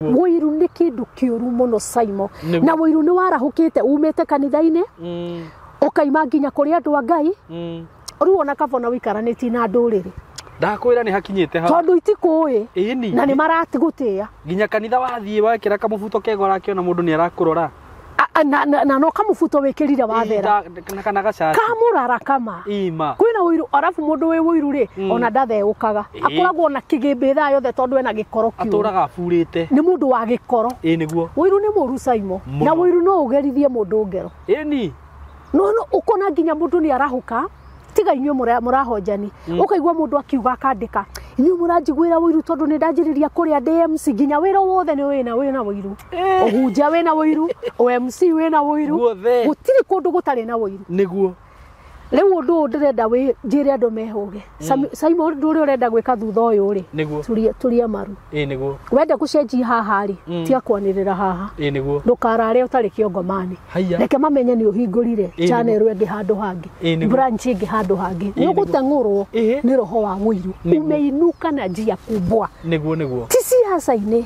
Wũiru nĩ kĩndũ kĩũru mũno Saimo. Na wũiru nĩ warahũkĩte umĩte kanitha-inĩ ũkaima nginya kũrĩ andũ a Ngai. Rĩu ona kaba ona wĩikaranĩtie na ndũrĩrĩ. Ndakwĩra nĩ hakinyĩte hau. Tondũ itikũĩ. Ĩni. Na nĩ maratigũtĩa. Nginya kanitha wathiĩ wekĩra kamũbuto kega ũrakĩona mũndũ nĩ arakũrora. Na no kamũbuto wĩkĩrire wathera. Kana gacati. Kamũrara kama. Ima. Kwĩna ũiru, arabu mũndũ wĩ ũiru rĩ, ona ndatheũkaga. Akoragwo na kĩgĩmbĩ thaa yothe tondũ ena gĩkoro kĩũru. Atũraga aburĩte. Nĩ mũndũ wa gĩkoro. Ĩ nĩguo. Ũiru nĩ mũũru Saimo. Na ũiru no ũgerithie mũndũ ngero. Ĩni. No ũkona nginya mũndũ nĩ arahũka. Tiga inyuĩ mũrahonjani. Ũkaigua mũndũ akiuga akandĩka, inyuĩ mũranjiguĩra ũiru tondũ nĩ ndanjĩrĩria kũrĩa ndĩ MC, nginya wĩra wothe nĩ wĩna wĩna ũiru. Ũhunjia wĩna ũiru, OMC wĩna ũiru. Gũtirĩ kũndũ gũtarĩ na ũiru. Nĩguo. Rĩu ũndũ ũyũ ndĩrenda njĩre andũ mehũge. Saimo, ũndũ ũrĩa ũrenda gwĩka thutha ũyũ rĩ, turia maru. Ĩ nĩguo. Wenda gũcenjia haha rĩ, tiga kwanĩrĩra haha. Ĩ nĩguo. Ndũkarare ũtarĩ kĩongomani. Reke mamenye nĩ ũhingũrire channel ĩngĩ handũ hangĩ, branch ĩngĩ handũ hangĩ. Nĩ ũgũteng'ũrwo nĩ roho wa ũiru. Umeinuka na njia kubwa. Nĩguo nĩguo. Ti siasa-inĩ.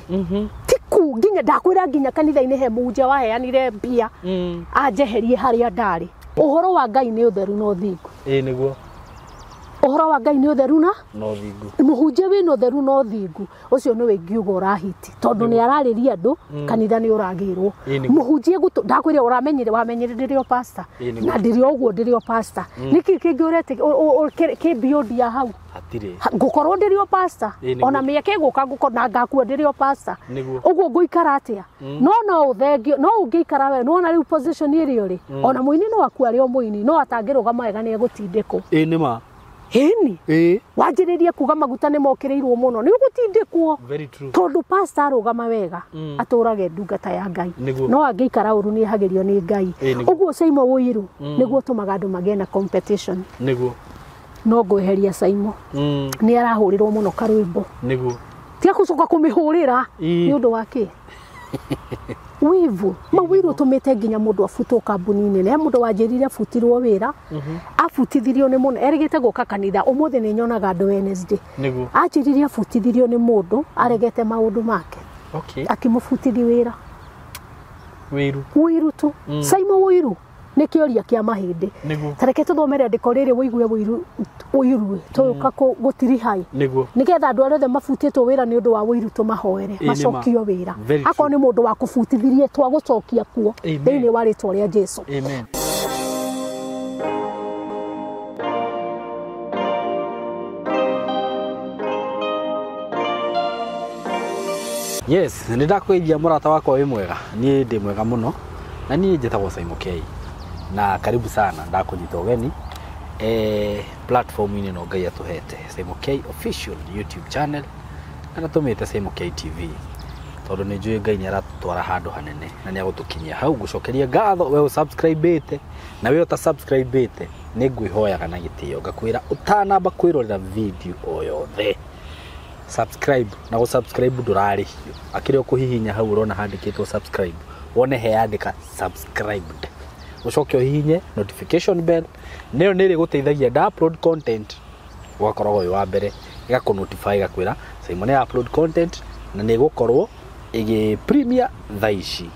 Ti kuu nginya ndakwĩra nginya kanitha-inĩ he mũhunjia waheanire mbia anjeherie harĩa ndarĩ. Ũhoro wa Ngai nĩ ũtheru na ũthingu. Ĩ nĩguo. Ũhoro wa Ngai nĩ ũtheru na ũthingu. Mũhunjia wĩna ũtheru na ũthingu ũcio nĩwe ingiuga ũrahiti tondũ nĩ ararĩria andũ kanitha nĩ ũragĩrwo. Mũhunjia ndakwĩra ũramenyire wamenyire ndĩrĩ o pastor na ndĩrĩ o ũguo ndĩrĩ o pastor. Nĩkĩ kĩngĩ ũrete kĩ beyond ya hau? Hatirĩ. Ngũkorwo ndĩrĩ o pastor ona mĩaka ĩgũka ngũkorwo na ngakua ndĩrĩ o pastor. Ũguo ngũikara atĩa? No no ũthengio no ũngĩikara we nĩwona rĩu position ĩrĩa ũrĩ ona mũini no akue arĩ o mũini no atangĩrũgama wega nĩ egũtindĩkwo. Ĩ nĩ ma. Ĩni. Wanjĩrĩrie kuga maguta nĩ mokĩrĩirwo mũno nĩ ũgũtindĩkwo. Tondũ pastor arũgama wega atũrage ndungata ya Ngai. No angĩikara ũru nĩ ehagĩrio nĩ Ngai. Ũguo Saimo ũiru nĩguo ũtũmaga andũ magĩe na competition. Nĩguo. No ngweheria Saimo. Nĩ arahũrĩrwo mũno karwĩmbo. Nĩguo. Tiga gũcoka kũmĩhũrĩra nĩ ũndũ wa kĩ? Wivu. Mawĩru ũtũmĩte nginya mũndũ abutwo kambuni-inĩ. He mũndũ wanjĩrire abutirwo wĩra, abutithirio nĩ mũndũ, erĩgĩte gũka kanitha, ũmũthĩ nĩ nyonaga andũ Wednesday. Nĩguo. Anjĩrire abutithirio nĩ mũndũ aregete maũndũ make. Akĩmũbutithi wĩra. Wĩru. Wĩru tu. Saimo wĩru nĩ kĩoria kĩa mahĩndĩ. Ta reke tũthome rĩandĩko rĩrĩ wũigue wĩru ũiru tũka gũtirihai. Nĩguo. Nĩgetha andũ arĩa othe mabutĩtwo wĩra nĩ ũndũ wa wĩru tũmahoere macokio wĩra. Akorwo nĩ mũndũ wa kũbutithirie twagũcokia kuo thĩinĩ wa rĩtwa rĩa Jesũ. Amen. Yes, nĩ ndakũgeithia mũrata wakwa wĩ mwega. Niĩ ndĩ mwega mũno na niĩ njĩtagwo Saimo K. Na karibu sana ndakũnyita ũgeni platform-inĩ ĩno Ngai atũhete Saimo K official YouTube channel na natũmĩte Saimo K TV tondũ nĩ njũĩ Ngai nĩ aratũtwara handũ hanene na nĩ agũtũkinyia hau. Ngũcokeria ngatho we ũsubscribe-ĩte na we ũtasubscribe-ĩte nĩ ngwĩhoyaga na gĩtĩo ngakwĩra ũtanamba kwĩrorera video o yothe subscribe na gũsubscribe ndũrarĩhio akĩrĩ o kũhihinya hau ũrona handĩkĩtwo subscribe wone heyandĩka subscribed ũcoke ũhihinye notification bell nĩyo nĩ ĩrĩgũteithagia nda upload content ũgakoragwo wĩ wa mbere ĩgakũ notify ĩgakwĩra Saimo nĩ upload content na nĩ ĩgũkorwo ĩgĩ premiere thaa ici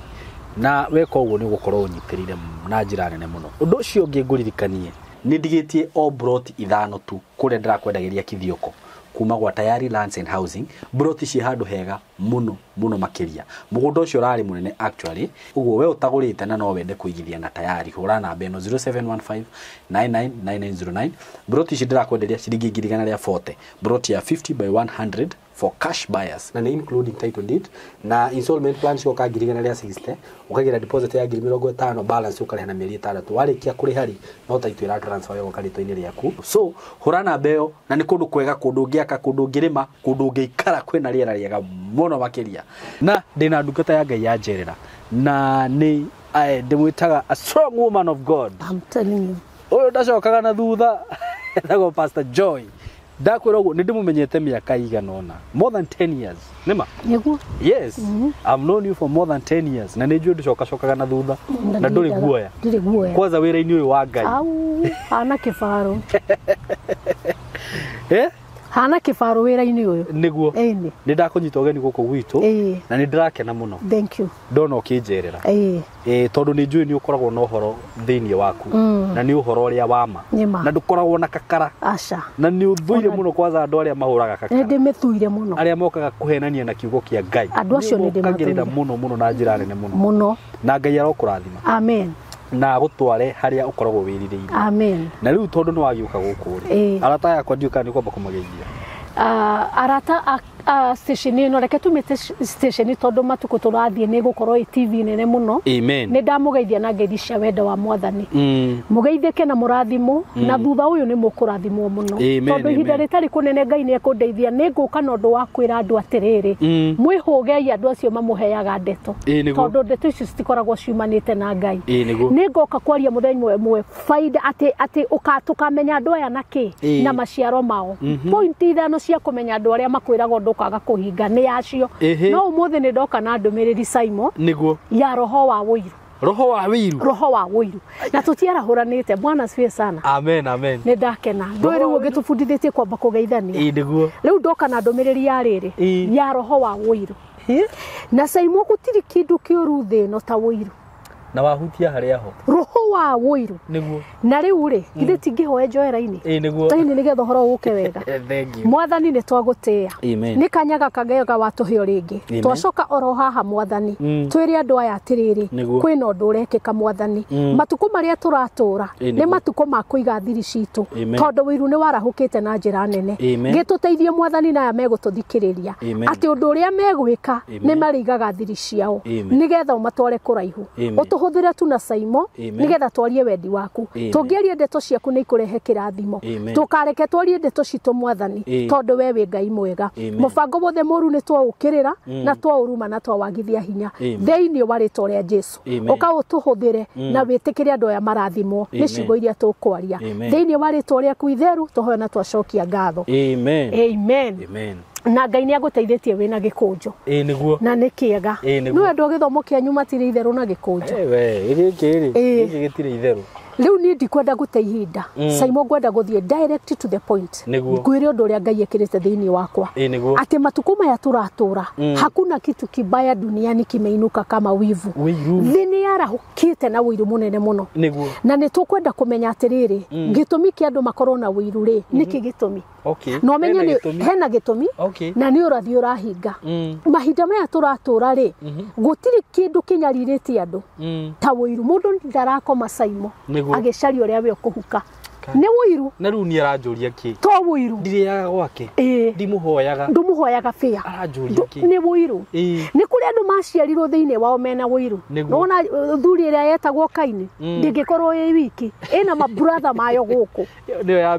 na weka ũguo nĩ ũgũkorwo ũnyitĩrĩire na njĩra nene mũno. Ũndũ ũcio ũngĩ ngũririkanie nĩ ndigĩtie o broti 5 tu kũrĩa ndĩrakwendagĩria Kithioko kuma gwa Tayari Lands and Housing. Broti ci handũ hega mũno mũno makĩria. Mũgũnda ũcio ũrarĩ mũnene actually, ũguo we ũtagũrĩte na no wende kũigithia na Tayari hũra namba ĩno 0715999909. Broti ici ndĩrakwenderia ciringi 140,000, broti ya 50 by 100 for cash buyers na nĩ including title deed na installment plan cioka 160,000 ũkagĩra deposit ya 50,000 balance ũkarĩha na mĩeri 6 warĩkia kũrĩha rĩ no title ĩra transfer yoka rĩtwa-inĩ rĩaku. So hũra namba ĩyo na nĩ kũndũ kwega, kũndũ ũngĩaka, kũndũ ũngĩrĩma, kũndũ ũngĩikara kwĩna rĩera rĩega mũno makĩria. Na ndĩna ndungata ya Ngai ya njerera na nĩ ndĩmwĩtaga a strong woman of God. I'm telling you. Ũyũ ndacokaga na thutha etagwo Pastor Joy. Ndakwĩra ũguo nĩ ndĩmũmenyete mĩaka igana ũna, more than 10 years. Nĩma? Nĩguo. Yes. I've known you for more than 10 years na nĩ njũĩ ndũcokacokaga na thutha na ndũrĩ guoya. Ndirĩ guoya. Kwanza wĩra-inĩ ũyũ wa Ngai. Au, hana kĩbaro. Hana kĩbaro wĩra-inĩ ũyũ. Nĩguo. Ĩni. Nĩ ndakũnyita ũgeni gũkũ gwitũ na nĩ ndĩrakena mũno. Thank you. Ndona ũkĩnjerera. Tondũ nĩ njũĩ nĩ ũkoragwo na ũhoro thĩinĩ waku na nĩ ũhoro ũrĩa wa ma na ndũkoragwo na kakara. Aca. Na nĩ ũthũire mũno kwanza andũ arĩa mahũraga kakara. Nĩ ndĩmĩthũire mũno. Arĩa mokaga kũhenania na kiugo kĩa Ngai. Andũ acio nĩ ndĩmathũire mũno mũno na njĩra nene mũno. Mũno. Na Ngai arokũrathima. Amen. Na gũtware harĩa ũkoragwo wĩrirĩirie. Amen. Na rĩu tondũ nĩ wagĩũka gũkũ rĩ, arata yakwa ndiũĩ kana nĩ ũkwamba kũmageithia. Arata a station ĩno, reke tumĩte station tondũ matukũ tũrathiĩ nĩ gũkorwo ĩ TV nene mũno. Amen. Nĩ ndamũgeithia na ngeithi cia wendo wa Mwathani. Mũgeithĩke na mũrathimwo, na thutha ũyũ nĩ mũkũrathimwo mũno. Tondũ ihinda rĩtarĩ kũnene Ngai nĩ ekũndeithia, nĩ ngũka na ũndũ wa kwĩra andũ atĩrĩrĩ, mwĩhũgei andũ acio mamũheaga ndeto, tondũ ndeto icio citikoragwo ciumanĩte na Ngai. Nĩ ngoka kwaria mũthenya ũmwe faida atĩ tũkamenya andũ aya na kĩ na maciaro mao. Point ithano cia kũmenya andũ arĩa makwĩraga ũndũ ũkaga kũhinga nĩ acio. No ũmũthĩ nĩ ndoka na ndũmĩrĩri Simon nĩguo ya roho wa ũiru. Roho wa ũiru. Roho wa ũiru. Na tũtiarahũranĩte. Bwana asifiwe sana. Amen, amen. Nĩ ndakena. Ndũĩ rĩu ũngĩtũbundithĩtie kwamba kũgeithania. Nĩguo. Rĩu ndoka na ndũmĩrĩri ya rĩrĩ ya roho wa ũiru. Na Simon gũtirĩ kĩndũ kĩũru thĩ ĩno ta ũiru. Na wahutia harĩa ho. Roho wa ũiru. Nĩguo. Na rĩu rĩ, githĩ tingĩhoe njoera-inĩ? Nĩguo. Taini nĩgetha ũhoro ũke wega. Thank you. Mwathani nĩ twagũtĩĩa. Amen. Nĩ kanyaga kagega watũhe o rĩngĩ. Twacoka oro haha Mwathani. Twĩre andũ aya atĩrĩrĩ, kwĩna ũndũ ũrekĩka Mwathani. Matukũ marĩa tũratũra nĩ matukũ ma kũiga thiri citũ. Tondũ ũiru nĩ warahũkĩte na njĩra nene. Gĩtũteithie Mwathani na aya megũtũthikĩrĩria. Atĩ ũndũ ũrĩa megwĩka nĩ marĩigaga thiri ciao. Nĩgetha ũmatware kũraihu. Ũtũhũthĩre tu na Simon nĩgetha twarie wendi waku. Tũngĩaria ndeto ciaku nĩ ikũrehe kĩrathimo. Tũkareke twarie ndeto citũ Mwathani, tondũ we wĩ Ngai mwega. Mũbango wothe mũru nĩ twaũkĩrĩra na twaũruma na twawagithia hinya thĩinĩ wa rĩtwa rĩa Jesu. Ũka ũtũhũthĩre na wĩtĩkĩre andũ aya marathimwo nĩ ciugo iria tũkwaria. Thĩinĩ wa rĩtwa rĩaku itheru tũhoe na twacokia ngatho. Amen. Amen. Amen. Na Ngai nĩ agũteithĩtie wĩna gĩkũnjo. Nĩguo. Na nĩ kĩega. Nĩ andũ a gĩthomo kĩanyu matirĩ itherũ na gĩkũnjo. We, gĩkĩ rĩ, gĩkĩ gĩtirĩ itherũ. Rĩu niĩ ndikwenda gũte ihinda. Simon ngwenda gũthiĩ direct to the point. Ngwĩre ũndũ ũrĩa Ngai ekĩrĩte thĩinĩ wakwa. Atĩ matukũ maya tũratũra, hakuna kitu kibaya duniani kimeinuka kama wivu. Thĩ nĩ yarahũkĩte na ũiru mũnene mũno. Na nĩ tũkwenda kũmenya atĩrĩrĩ, gĩtũmi kĩa andũ makorwo na ũiru rĩ, nĩkĩ gĩtũmi? Na ũmenye nĩ hena gĩtũmi, na nĩ ũrathiĩ ũrahinga. Mahinda maya tũratũra rĩ, gũtirĩ kĩndũ kĩnyarirĩtie andũ ta ũiru. Mũndũ ndarakoma Simon agĩcaria ũrĩa we ũkũhuka. Nĩ ũiru. Na rĩu nĩ aranjũria kĩ? To ũiru. Ndirĩaga gwake. Ndimũhoyaga. Ndũmũhoyaga bĩa. Aranjũria kĩ? Nĩ ũiru. Nĩ kũrĩ andũ maciarirwo thĩinĩ wao mena ũiru. Nĩwona thuri ĩrĩa yetagwo Kaini, ndĩngĩkorwo ĩ wiki, ĩna mabrother mayo gũkũ.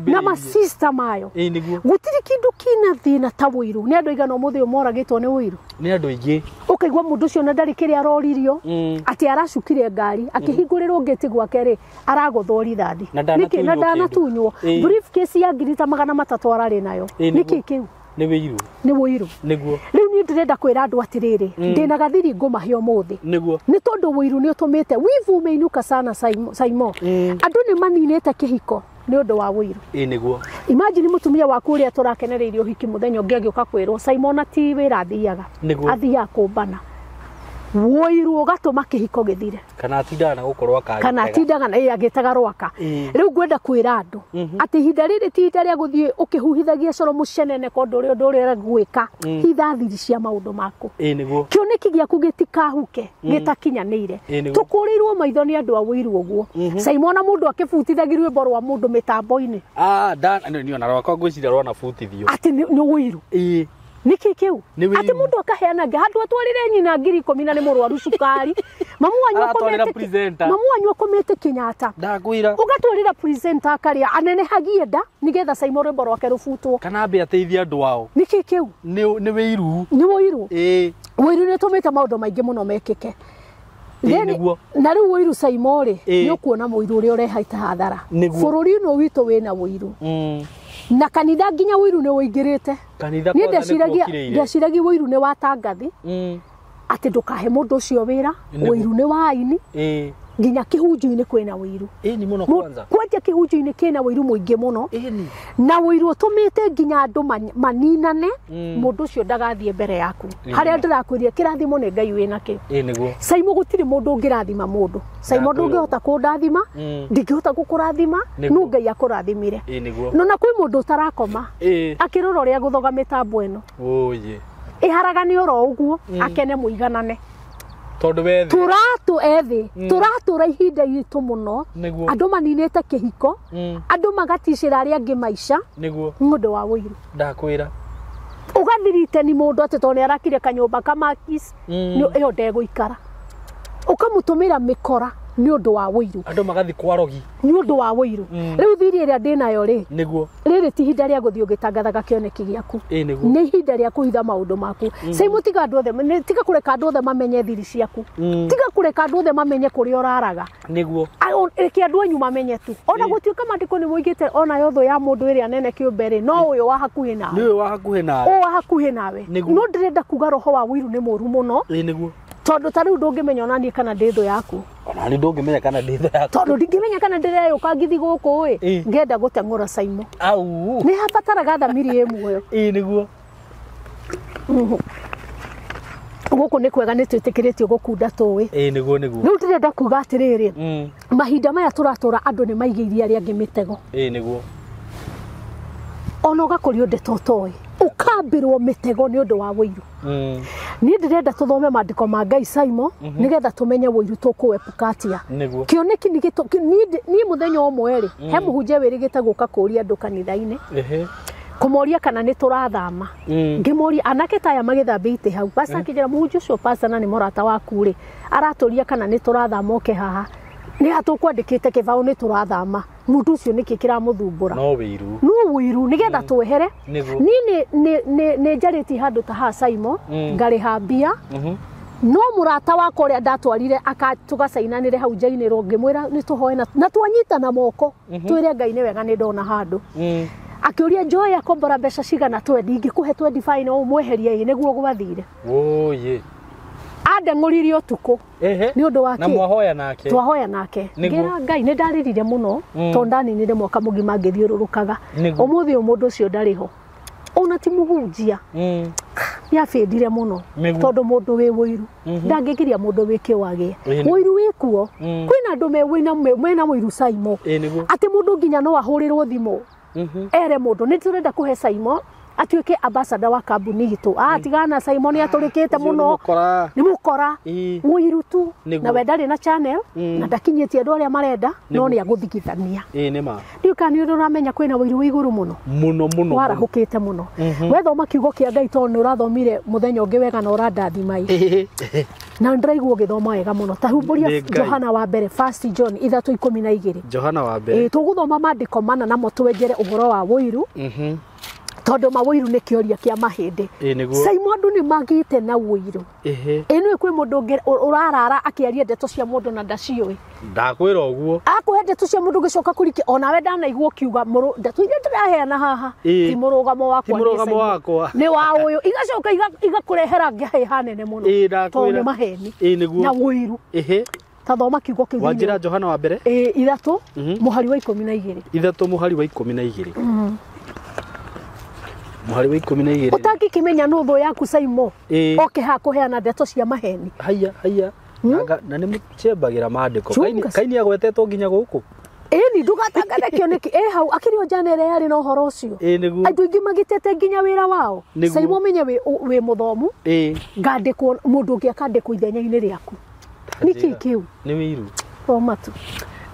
Na masista mayo. Gũtirĩ kĩndũ kĩna thĩna ta ũiru. Nĩ andũ aigana ũmũthĩ ũyũ moragĩtwo nĩ ũiru? Nĩ andũ aingĩ. Ũkaigua mũndũ ũcio na ndarĩ kĩrĩa aroririo, atĩ aracukire ngari, akĩhingũrĩrwo ngĩti gwake rĩ, aragũthwo rithathi. Nĩkĩ? Na ndanatunywo. Briefcase ya ngiri ta 300 ararĩ nayo. Nĩkĩ kĩu? Nĩ ũiru. Nĩ ũiru. Nĩguo. Rĩu niĩ ndĩrenda kwĩra andũ atĩrĩrĩ, ndĩna gathiri ngũmahe ũmũthĩ. Nĩguo. Nĩ tondũ ũiru nĩ ũtũmĩte wivu umeinuka sana Simon. Andũ nĩ maninĩte kĩhiko nĩ ũndũ wa ũiru. Nĩguo. Imagine mũtumia waku ũrĩa tũrakenereirie ũhiki mũthenya ũngĩ agĩũka kwĩrwo Simon ti wĩra athiaga. Athiaga kũmbana. Ũiru ũgatũma kĩhiko gĩthire. Kana atindaga na gũkorwo akagĩtega. Kana atindaga na agĩtega rwaka. Rĩu ngwenda kwĩra andũ atĩ ihinda rĩrĩ ti ihinda rĩa gũthiĩ ũkĩhuhithagia coro mũcenene kwa ũndũ ũrĩa ũndũ ũrĩa gwĩka. Hitha thiri cia maũndũ maku. Nĩguo. Kĩoneki gĩaku gĩtikahuke gĩtakinyanĩire. Tũkũrĩirwo maitho nĩ andũ a ũiru ũguo. Simon mũndũ akĩbutithagia rwĩmbo rwa mũndũ mĩtambo-inĩ. Niĩ ona rwakwa ngwĩciria rwanabutithio. Atĩ nĩ ũiru. Nĩkĩ kĩu? Atĩ mũndũ akaheana handũ atwarĩre nyina 10,000 na nĩ mũrwaru cukari. Mamu wanyu akomete Kenyatta. Ndakwĩra. Ũgatwarĩra presenter akarĩa anenehagie nda nĩgetha Simon rwĩmbo rwake rũbutwo. Kana ambe ateithie andũ ao. Nĩkĩ kĩu? Nĩ ũiru. Nĩ ũiru. Ũiru nĩ ũtũmĩte maũndũ maingĩ mũno mekĩke. Na rĩu ũiru Simon rĩ, nĩ ũkuona mũiru ũrĩa ũrehete hathara. Bũrũri ũyũ witũ wĩna ũiru. Na kanitha nginya ũiru nĩ ũingĩrĩte. Kanitha kwanza nĩ kuokire. Ndeciragia ũiru nĩ wa tangathi. Atĩ ndũkahe mũndũ ũcio wĩra, ũiru nĩ wa aini. Nginya kĩhunjio-inĩ kwĩna ũiru. Ĩni mũno kwanza. Kwanja kĩhunjio-inĩ kĩna ũiru mũingĩ mũno. Ĩni. Na ũiru ũtũmĩte nginya andũ maninane, mũndũ ũcio ndagathiĩ mbere yaku. Harĩa ndĩrakwĩria kĩrathimo nĩ Ngai wĩna kĩo. Ĩ nĩguo. Saimo gũtirĩ mũndũ ũngĩrathima mũndũ. Saimo ndũngĩhota kũndathima, ndingĩhota gũkũrathima, no Ngai akũrathimire. Ĩ nĩguo. No na kwĩ mũndũ ũtarakoma. Akĩrora ũrĩa gũthoga mĩtambo ĩno. Oye. Ĩharagane oro ũguo, akene mũiganane. Tondũ we thĩ. Tũratũ ethĩ, tũratũra ihinda iritũ mũno. Nĩguo. Andũ maninĩte kĩhiko, andũ magaticĩra arĩa angĩ maica. Nĩguo. Nĩ ũndũ wa ũiru. Ndakwĩra. Ũgathirite ni mũndũ atĩ tondũ nĩ arakire kanyũmba kamakis, ĩyo ndegũikara. Ũkamũtũmĩra mĩkora nĩ ũndũ wa ũiru. Andũ magathi kwa rogi. Nĩ ũndũ wa ũiru. Rĩu thiri ĩrĩa ndĩnayo rĩ, Nĩguo. rĩrĩ ti ihinda rĩa gũthiĩ ũgĩtangathaga kĩoneki gĩaku. Ĩ nĩguo. Nĩ ihinda rĩa kũhitha maũndũ maku. Saimo tiga andũ othe, tiga kũreka andũ othe mamenye thiri ciaku. Tiga kũreka andũ othe mamenye kũrĩa ũraraga. Nĩguo. Reke andũ anyu mamenye tu. Ona gũtuĩka maandĩko nĩ moigĩte onayo thũ ya mũndũ ĩrĩa nene kĩũmbe rĩ, no ũyũ wa hakuhĩ nawe. Nĩ ũyũ wa hakuhĩ nawe. Ũyũ wa hakuhĩ nawe. Nĩguo. No ndĩrenda kuga roho wa ũiru nĩ mũũru mũno. Ĩ nĩguo. Tondũ ta rĩu ndũngĩmenya ona niĩ kana ndĩ thũ yaku. Ona niĩ ndũngĩmenya kana ndĩ thũ yaku. Tondũ ndingĩmenya kana ndĩreyũka ngithi gũkũ ĩ, ngenda gũteng'ũra Saimo. Au. Nĩ habataraga thamiri ĩ muoyo. Ĩ nĩguo. Gũkũ nĩ kwega nĩ twĩtĩkĩrĩtio gũkunda tũĩ. Ĩ nĩguo nĩguo. Rĩu ndĩrenda kuga atĩrĩrĩ, mahinda maya tũratũra andũ nĩ maigĩirie arĩa angĩ mĩtego. Ĩ nĩguo. Ona ũgakũrio ndeto ũtoĩ, ũkambĩrwo mĩtego nĩ ũndũ wa ũiru. Niĩ ndĩrenda tũthome maandĩko ma Ngai Saimo, nĩgetha tũmenye ũiru tũkũepuka atĩa. Nĩguo. Kĩoneki nĩ niĩ mũthenya ũmwe rĩ, he mũhunjia wĩrĩgĩte gũka kũũria andũ kanitha-inĩ, kũmoria kana nĩ tũrathama. Ngĩmoria anake ta aya magĩthambia itĩ hau. Pastor akĩnjĩra mũhunjia ũcio pastor na nĩ mũrata waku rĩ, aratũria kana nĩ tũrathama oke haha. Nĩ hatũkwandĩkĩte kĩbaũ nĩ tũrathama. Mũndũ ũcio nĩkĩ kĩramũthumbũra? No ũiru. No ũiru nĩgetha twehere. Nĩguo. Niĩ nĩ njarĩtie handũ ta haha Saimo, ngarĩha mbia. No mũrata wakwa ũrĩa ndatwarire tũgacainanĩre hau nja-inĩ rwo ngĩmwĩra nĩ tũhoe na twanyitana moko. Twĩre Ngai nĩ wega nĩ ndona handũ. Akĩũria njoe akombora mbeca cigana twendi, ingĩkũhe 25 no ũmweherie ĩ nĩguo gwathire. Oye. Andeng'ũririe ũtukũ. Nĩ ũndũ wa Na kĩ? mwahoya nake. Twahoya nake. Ngĩra Ngai nĩ ndarĩrire mũno tondũ ndaninire mwaka mũgima ngĩthiũrũrũkaga. Ũmũthĩ ũyũ mũndũ ũcio ndarĩ ho. Ona ti mũhunjia. Nĩ abĩndire mũno tondũ mũndũ wĩ ũiru ndangĩgiria mũndũ wĩ kĩo agĩe. Ũiru wĩ kuo. Kwĩna andũ mena ũiru Saimo. Atĩ mũndũ nginya no ahũrĩrwo thimũ. Ere mũndũ nĩ tũrenda kũhe Saimo atuĩke ambassador wa kambuni itũ. Tigana Saimo nĩ atũrĩkĩte mũno. Nĩ mũkora. Ũiru tu. Na we ndarĩ na channel na ndakinyĩtie andũ arĩa marenda no nĩ agũthigithania. Ĩ nĩ ma. Ndiũĩ kana nĩ ũramenya kwĩna ũiru wĩ igũrũ mũno. Mũno mũno. Warahũkĩte mũno. Wethoma kiugo kĩa Ngai tondũ nĩ ũrathomire mũthenya ũngĩ wega na ũrandathima ĩ. Na ndĩraigua ũgĩthoma wega mũno. Ta humbũria Johana wa mbere, First John 3:12. Johana wa mbere. Tũgũthoma maandĩko mana namo twenjere ũhoro wa ũiru. Tondũ mawũiru nĩ kĩoria kĩa mahĩndĩ. Saimo andũ nĩ magĩte na ũiru. Ĩ nĩũĩ kwĩ mũndũ ũngĩ ũrarara akĩaria ndeto cia mũndũ na ndaciũĩ. Ndakwĩra ũguo. Akũhe ndeto cia mũndũ ũgĩcoka kũrikia onawe ndanaigua ũkiuga ndeto iria ndĩraheana haha ti mũrũgamo wakwa. Ti mũrũgamo wakwa. Nĩ wa ũyũ. Igacoka igakũrehera ngĩhĩha nene mũno. Tondũ nĩ maheni. Na ũiru. Ta thoma kiugo kĩu. Wanjĩra Johana wa mbere? 3 mũhari wa 12. 3 mũhari wa 12. Mũhari wa 12. Ũtangĩkĩmenya nũ thũ yaku Saimo. Oke haha kũheana ndeto cia maheni. Haya haya. Na nĩ mũchembagĩra maandĩko. Kaini agwetetwo nginya gũkũ. Ĩni ndũgatangathe kĩoneki ĩ hau akĩrĩ o njana ĩrĩa yarĩ na ũhoro ũcio. Ĩ nĩguo. Andũ aingĩ magĩtete nginya wĩra wao. Saimo menye wĩ mũthomu. Ngandĩkwo mũndũ ũngĩ akandĩkwo ithenya-inĩ rĩaku. Nĩkĩ kĩu? Nĩ wĩiru. Thoma tu.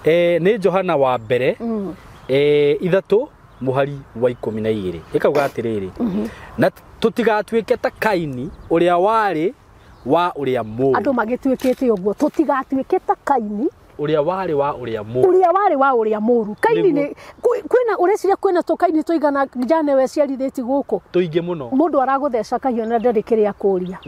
Nĩ Johana wa mbere. 3 mũhari wa 12. Ĩkauga atĩrĩrĩ. Na tũtigatuĩke ta Kaini ũrĩa warĩ wa ũrĩa mũũru. Andũ magĩtuĩkĩte ũguo tũtigatuĩke ta Kaini ũrĩa warĩ wa ũrĩa mũũru. Ũrĩa warĩ wa ũrĩa mũũru. Kaini nĩ kwĩna ũreciria kwĩna tũkaini tũigana njane we ciarithĩti gũkũ. Tũingĩ mũno. Mũndũ aragũtheca kahiũ na ndarĩ kĩrĩa akũria.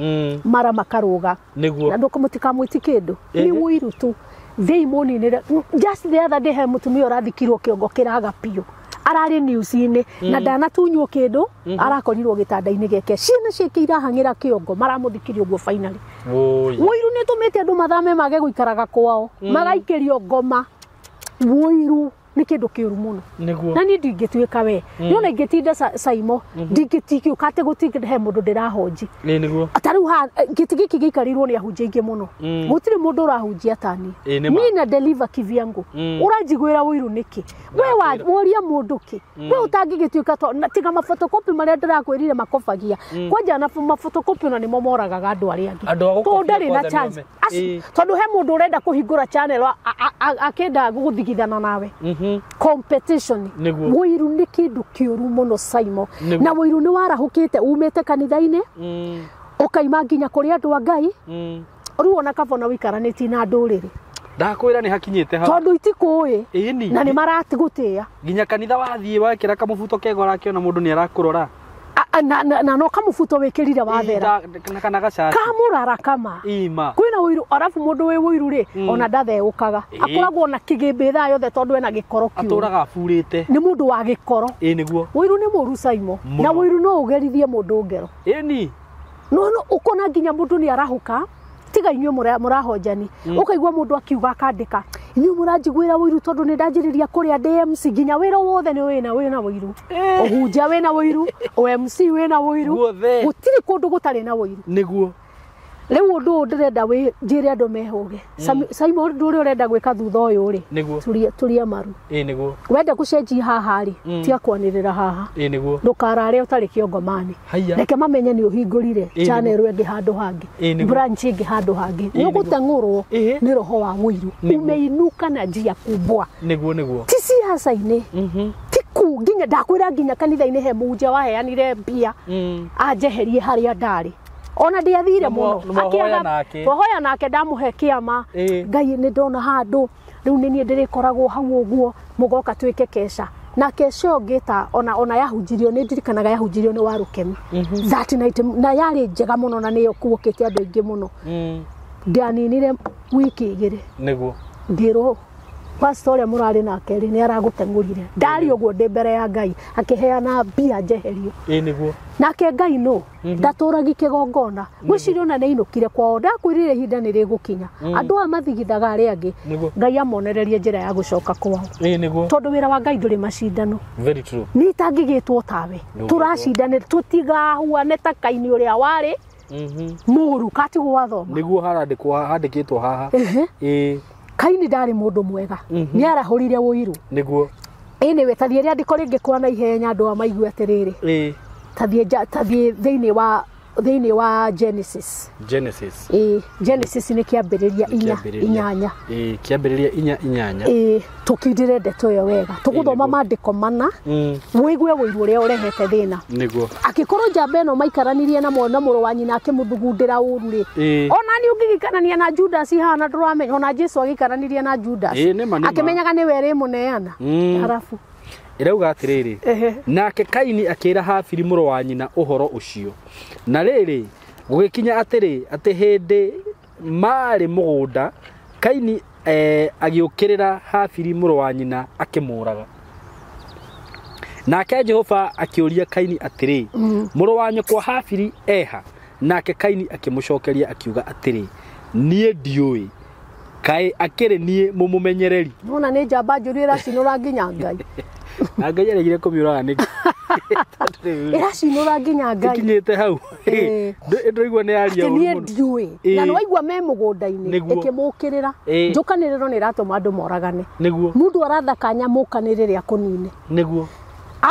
Mara makarũga. Nĩguo. Na mũtikamwĩti kĩndũ. Nĩ ũiru tu. Thĩi mũninĩre. Just the other day he mũtumia ũrathikirwo kĩongo kĩraga biũ. Ararĩ news-inĩ na ndanatunywo kĩndũ, arakorirwo gĩtanda-inĩ gĩake, ciana ciake irahang'ĩra kĩongo, maramũthikirie ũguo finally. Woi. Wũiru nĩ ũtũmĩte andũ mathame mage gũikaraga kwao, magaikĩrio ngoma. Wũiru nĩ kĩndũ kĩũru mũno. Nĩguo. Na niĩ ndingĩtuĩka we nĩona ingĩtinda Saimo, ndingĩtigiũka atĩ gũtingĩ he mũndũ ndĩrahonji. Ĩĩ nĩguo. Ta rĩu haha gĩtĩ gĩkĩ gĩikarĩirwo nĩ ahunjia aingĩ mũno. Gũtirĩ mũndũ ũrahunjia ta niĩ. Ĩĩ nĩ ma. Niĩ na deliver kivyangu. Ũranjiguĩra ũiru nĩkĩ? We woria mũndũ kĩ? We ũtangĩgĩtuĩka to na tiga mafotokopi marĩa ndĩrakwĩrire makobagia. Kwanja na mafotokopi ona nĩmo moragaga andũ arĩa angĩ. Andũ a Tondũ gũkobia ndarĩ na kwanza chance. nĩo Acio, tondũ he mũndũ ũrenda kũhingũra channel akĩenda gũthigithana nawe. Competition. Nĩguo. Wũiru nĩ kĩndũ kĩũru mũno Saimo. Nĩguo. Na wũiru nĩ warahũkĩte umĩte kanitha-inĩ, ũkaima nginya kũrĩ andũ a Ngai. Rĩu ona kaba ona wĩikaranĩtie na ndũrĩrĩ. Ndakwĩra nĩ hakinyĩte hau. Tondũ itikũĩ Ĩni. na nĩ maratigũtĩĩa. Nginya kanitha wathiĩ wekĩra kamũbuto kega ũrakĩona mũndũ nĩ arakũrora. Na no kamũbuto wĩkĩrire wathera. Na kana gacati. Kamũrara kama. Ima. Kwĩna ũiru, arabu mũndũ wĩ ũiru rĩ, ona ndatheũkaga. Akoragwo na kĩgĩmbĩ thaa yothe tondũ ena gĩkoro kĩũru. Atũraga aburĩte. Nĩ mũndũ wa gĩkoro. Ĩĩ nĩguo. Ũiru nĩ mũũru Saimo. Mũno. Na ũiru no ũgerithie mũndũ ngero. Ĩni. No ũkona nginya mũndũ nĩ arahũka, tiga inyuĩ mũrahonjani. Ũkaigua mũndũ akiuga akandĩka, inyuĩ mũranjiguĩra ũiru tondũ nĩ ndanjĩrĩria kũrĩa ndĩ MC, nginya wĩra wothe nĩ wĩna ũiru. Ũhunjia wĩna ũiru, OMC wĩna ũiru. Guothe. Gũtirĩ kũndũ gũtarĩ na ũiru. Nĩguo. Rĩu ũndũ ũyũ ndĩrenda njĩre andũ mehũge. Saimo, ũndũ ũrĩa ũrenda gwĩka thutha ũyũ rĩ, Nĩguo. turia maru. Ĩĩ nĩguo. Wenda gũcenjia haha rĩ, tiga kwanĩrĩra haha. Ĩĩ nĩguo. Ndũkarare ũtarĩ kĩongomani. Haiya. Reke mamenye nĩ ũhingũrire channel ĩngĩ handũ hangĩ, Ĩĩ nĩguo. branch ĩngĩ handũ hangĩ. Nĩ ũgũteng'ũrwo nĩ roho wa ũiru. Nĩguo. Umeinuka na njia kubwa. Nĩguo nĩguo. Ti siasa-inĩ. Ti kuu nginya ndakwĩra nginya kanitha-inĩ he mũhunjia waheanire mbia anjeherie harĩa ndarĩ. Ona ndiathire mũno. Nĩmwahoya nake. Twahoya nake ndamũhe kĩama. Ngai nĩ ndona handũ rĩu nĩ niĩ ndĩrĩkoragwo hau ũguo, mũgoka twĩke keca. Na keca ĩyo ngĩta ona yahunjirio nĩ ndirikanaga yahunjirio nĩ Warũkemi. That night na yarĩ njega mũno na nĩyo kuokĩte andũ aingĩ mũno. Ndianinire wiki igĩrĩ. Nĩguo. Ngĩrwo pastor ũrĩa mũrarĩ nake rĩ nĩ aragũteng'ũrire. Ndarĩ ũguo ndĩ mbere ya Ngai akĩheana mbia njeherio. Ĩĩ nĩguo. Nake Ngai no ndatũragi kĩgongona. Ngwĩciria ona nĩ ainũkire kwao, ndakwĩrire ihinda nĩ rĩgũkinya. Andũ aya mathigithaga arĩa angĩ, Ngai amonererie njĩra ya gũcoka kwao. Ĩĩ nĩguo. Tondũ wĩra wa Ngai ndũrĩ macindano. Very true. Niĩ itangĩgĩtwo tawe. Tũracindanĩra tũtigahuane ta Kaini ũrĩa warĩ mũũru katigwo wathoma. Nĩguo harandĩkwo handĩkĩtwo haha. Ĩĩ. Kaini ndarĩ mũndũ mwega. Nĩ arahũrire ũiru. Nĩguo. Anyway, tathiĩ rĩandĩko rĩngĩ kwa na ihenya andũ a maigue atĩrĩrĩ. Ĩĩ. Tathiĩ thĩinĩ wa Genesis. Genesis. Ĩĩ, Genesis nĩ kĩambĩrĩria 4:8. Ĩĩ, kĩambĩrĩria 4:8. Ĩĩ, tũkindĩre ndeto ĩyo wega. Tũgũthoma maandĩko mana, wĩigue ũiru ũrĩa ũrehete thĩna. Nĩguo. Angĩkorwo njamba ĩno maikaranirie na mwana mũrũ wa nyina akĩmũthugundĩra ũru rĩ, ona niĩ ũngĩgĩikarania na Judas haha ndũramenya, ona Jesu agĩikaranirie na Judas. Ĩĩ, nĩma. Akĩmenyaga nĩwe ĩrĩmũneana. Harabu. Ĩrauga atĩrĩrĩ, nake Kaini akĩra Habili mũrũ wa nyina ũhoro ũcio. Na rĩrĩ, gũgĩkinya atĩrĩ, atĩ hĩndĩ maarĩ mũgũnda, Kaini agĩũkĩrĩra Habili mũrũ wa nyina akĩmũũraga. Nake Jehova akĩũria Kaini atĩrĩ, mũrũ wa nyũkwa Habili eha? Nake Kaini akĩmũcokeria akiuga atĩrĩ, niĩ ndiũĩ, kaĩ akĩrĩ niĩ mũmũmenyereri? Nona nĩ njamba njũru ĩracinũra nginya Ngai. Na Ngai aregire kũmĩũraga nĩkĩ? Ĩracinũra nginya Ngai. Ĩkinyĩte hau. Ndũraigua nĩ yaria ũru mũno. Niĩ ndiũĩ. Na nĩwaigua me mũgũnda-inĩ ĩkĩmũkĩrĩra. Njũkanĩrĩro nĩ ĩratũma andũ moragane. Nĩguo. Mũndũ arathaka nyamũkanĩrĩre akũnine. Nĩguo.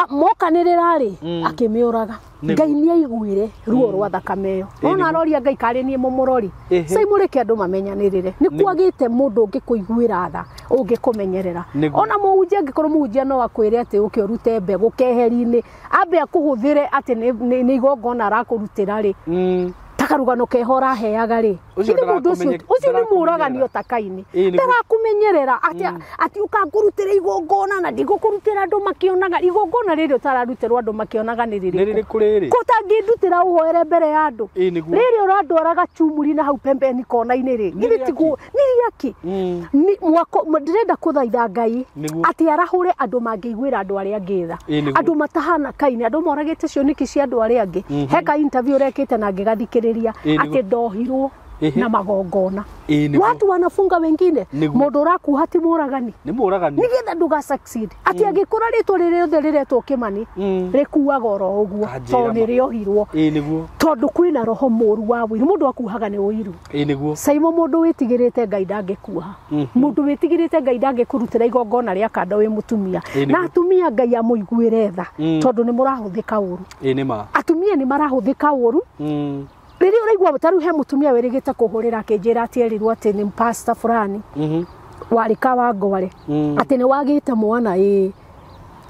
Mokanĩrĩra rĩ, akĩmĩũraga. Ngai nĩ aiguire ruo rwa thakame ĩyo. Ona aroria Ngai karĩ niĩ mũmũrori. Saimũreke andũ mamenyanĩrĩre. Nĩ kwagĩte mũndũ ũngĩkũiguĩra tha, ũngĩkũmenyerera. Ona mũhunjia angĩkorwo mũhunjia no akwĩre atĩ ũke ũrute mbegũ keheri-inĩ, ambe akũhũthĩre atĩ nĩ igongona arakũrutĩra rĩ. Ta karugano keho ũraheaga rĩ, Ũcio githĩ mũndũ ũcio ũcio nĩ mũũragani o ta Kaini. Ĩĩ, nĩguo. Ndarakumenyerera atĩ atĩ ũkangũrutĩra igongona na ndigũkũrutĩra andũ makĩonaga. Igongona rĩrĩ ũtararutĩrwo andũ makĩonaga nĩ Nĩ rĩrĩkũ? rĩrĩkũ rĩrĩ? Ko ũtangĩndutĩra ũhoere mbere ya andũ? Ĩĩ, nĩguo. Rĩrĩ ũrandwara gacumuri na hau pembeni kona-inĩ rĩ, Nĩ githĩ rĩaki? tiguo nĩ rĩaki? Mwako ndĩrenda kũthaitha Ngai Nĩguo. atĩ arahũre andũ mangĩiguĩra andũ arĩa angĩ tha, Ĩĩ, nĩguo. andũ matahana Kaini, andũ moragĩte cioneki cia andũ arĩa angĩ. He ka interview ũrekĩte na ngĩgathikĩrĩria Ĩĩ, nĩguo. atĩ ndohirwo Ehe. na magongona. Ĩĩ, nĩguo. Watu wanafunga wengine. Nĩguo. Mũndũ ũrakuha ti mũragani? Nĩ mũragani. Nĩgetha ndũga succeed atĩ angĩkũra rĩtwa rĩrĩa rĩothe rĩretwo Kĩmani rĩkuaga oro ũguo Kanjĩra tondũ ma. nĩ rĩohirwo, Ĩĩ, nĩguo. tondũ kwĩna roho mũru wa ũiru. Mũndũ akuhaga nĩ ũiru. Ĩĩ, nĩguo. Saimo, mũndũ wĩtigĩrĩte Ngai ndangĩkuha. Mũndũ wĩtigĩrĩte Ngai ndangĩkũrutĩra igongona rĩa kanda wĩ mũtumia. Ĩĩ, nĩguo. Na atumia Ngai amũiguĩre tha, tondũ nĩ mũrahũthĩka ũru. Ĩĩ, nĩ ma. Atumia nĩ marahũthĩka ũru. Rĩrĩa ũraigua ta rĩu he mũtumia wĩrĩgĩte kũhũrĩra akĩnjĩra atĩ erirwo atĩ nĩ pastor fulani warĩ Kawangware atĩ nĩ wagĩte mwana. Ĩĩ,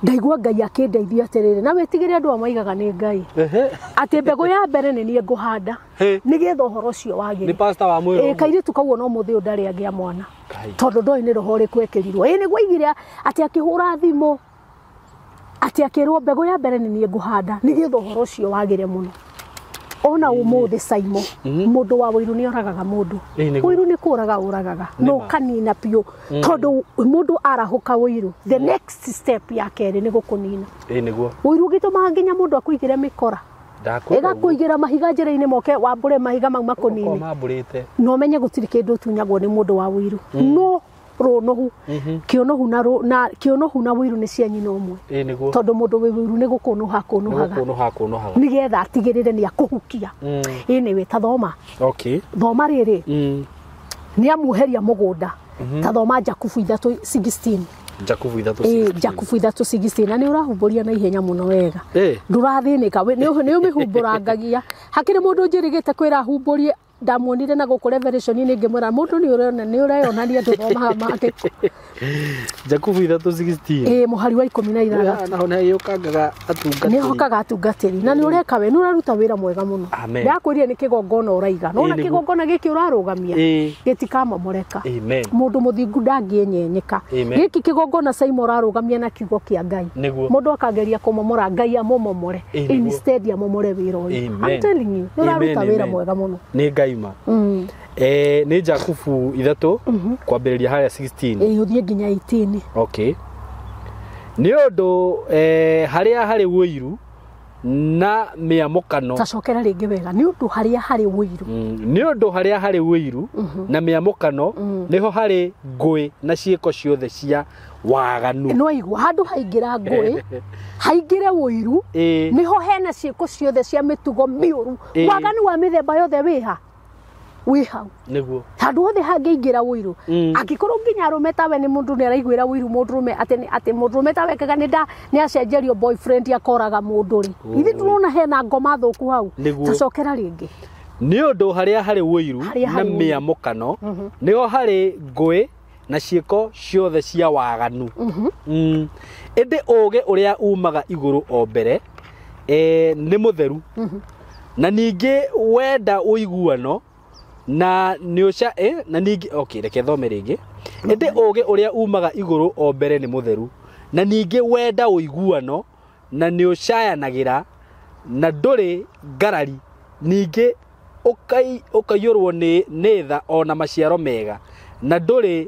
ndaigua Ngai akĩndeithia atĩrĩrĩ, na wĩtigĩre andũ a maigaga nĩ Ngai, Ehe. atĩ mbegũ ya mbere nĩ niĩ ngũhanda Hĩ. nĩgetha ũhoro ũcio wagĩre. Nĩ pastor wa mwĩrĩ. Ĩĩ, kairĩtu kau ona ũmũthĩ ũyũ ndarĩ agĩa mwana Kai. tondũ ndoĩ nĩ roho ũrĩkũ ekĩrirwo. Ĩĩ, nĩguo aigire atĩ akĩhũra thimũ atĩ akĩrwo mbegũ ya mbere nĩ niĩ ngũhanda nĩgetha ũhoro ũcio wagĩre mũno. Ona ũmũthĩ Saimo, mũndũ wa ũiru nĩ oragaga mũndũ. Ĩĩ, nĩguo. Ũiru nĩ kũraga ũragaga Nĩ na ma. ũkanina biũ, tondũ mũndũ arahũka ũiru, the next step ya kerĩ nĩ gũkũnina. Ĩĩ, nĩguo. Ũiru ũgĩtũmaga nginya mũndũ akũigĩre mĩkora, Ndakwĩra ũguo. ĩgakũigĩra mahiga njĩra-inĩ moke wambũre mahiga mau makũnine. Korwo mambũrĩte. Na ũmenye gũtirĩ kĩndũ ũtunyagwo nĩ mũndũ wa ũiru no rũnũhu kĩũnũhu na na kĩũnũhu na ũiru nĩ cia nyina ũmwe. Ĩĩ, nĩguo. Tondũ mũndũ wĩ ũiru nĩ gũkũnũha Nĩ kũnũhaga gũkũnũha kũnũhaga. nĩgetha atigĩrĩre nĩ akũhukia. Ĩ nĩwe ta thoma. Okay. Thoma rĩrĩ, nĩ amuheria mũgũnda. Ta thoma Jakubu 3:16. Jakubu ithatũ. Ĩ, Jakubu 3:16. Na nĩ ũrahumbũria na ihenya mũno wega. Ĩ. Ndũrathĩnĩka, nĩ ũmĩhumbũrangagia. Hakĩrĩ mũndũ njĩrĩgĩte kwĩra ahumbũrie, ndamuonire na gũkũ revelation-inĩ ngĩmwĩra mũndũ nĩ ũrona nĩ ũreyonania ndũthomaga maandĩko. Jakubu 3:16. Ĩ, mũhari wa 16. Naho nĩ yũkangaga atungatĩri. Nĩ hokaga atungatĩri na nĩ ũreka we nĩ ũraruta wĩra mwega mũno. Amen. Ndakwĩrire nĩ kĩgongona ũraiga nona Ĩ, nĩguo. kĩgongona gĩkĩ ũrarũgamia Ĩ. gĩtikamomoreka. Amen. Mũndũ mũthingu ndangĩenyenyeka. Amen. Gĩkĩ kĩgongona Saimo ũrarũgamia na kiugo kĩa Ngai, Nĩguo. mũndũ akageria kũmomora, Ngai amũmomore. Ĩ, nĩguo. Instead amomore wĩra ũyũ. Amen. I'm telling you, nĩ ũraruta Amen, wĩra amen. mwega mũno. Nĩ Ngai ma. Nĩ Jakubu 3 kwambĩrĩria harĩa 16. Ĩ, ũthiĩ nginya 18. Okay. Nĩ ũndũ harĩa harĩ ũiru na mĩamũkano. Tacokera rĩngĩ wega. Nĩ ũndũ harĩa harĩ ũiru. Nĩ ũndũ harĩa harĩ ũiru na mĩamũkano nĩho harĩ ngũĩ na ciĩko ciothe cia waganu. No igua handũ haingĩra ngũĩ, haingĩre ũiru, Ĩ. nĩho hena ciĩko ciothe cia mĩtugo mĩũru. Ĩ. Waganu wa mĩthemba yothe wĩha wĩ hau. Nĩguo. Handũ hothe hangĩingĩra ũiru, angĩkorwo nginya arũme tawe nĩ mũndũ nĩ araiguĩra ũiru mũndũrũme atĩ atĩ mũndũrũme tawe kaga nĩ nda nĩ acenjerio boyfriend akoraga mũndũ rĩ, ithe ndũrona hena ngoma thũku hau? Nĩguo. Tacokera rĩngĩ. Nĩ ũndũ harĩa harĩ ũiru Harĩa na harĩ ũiru. mĩamũkano nĩho harĩ ngũĩ na ciĩko ciothe cia waganu. Ĩndĩ ũũgĩ ũrĩa umaga igũrũ o mbere nĩ mũtheru, na ningĩ wenda ũiguano na nĩ ũca na ningĩ, okay, reke thome rĩngĩ. Ĩndĩ ũũgĩ ũrĩa umaga igũrũ o mbere nĩ mũtheru, na ningĩ wenda ũiguano na nĩ ũcayanagĩra na ndũrĩ ngarari, ningĩ ũkaiyũrwo nĩ tha ona maciaro mega, na ndũrĩ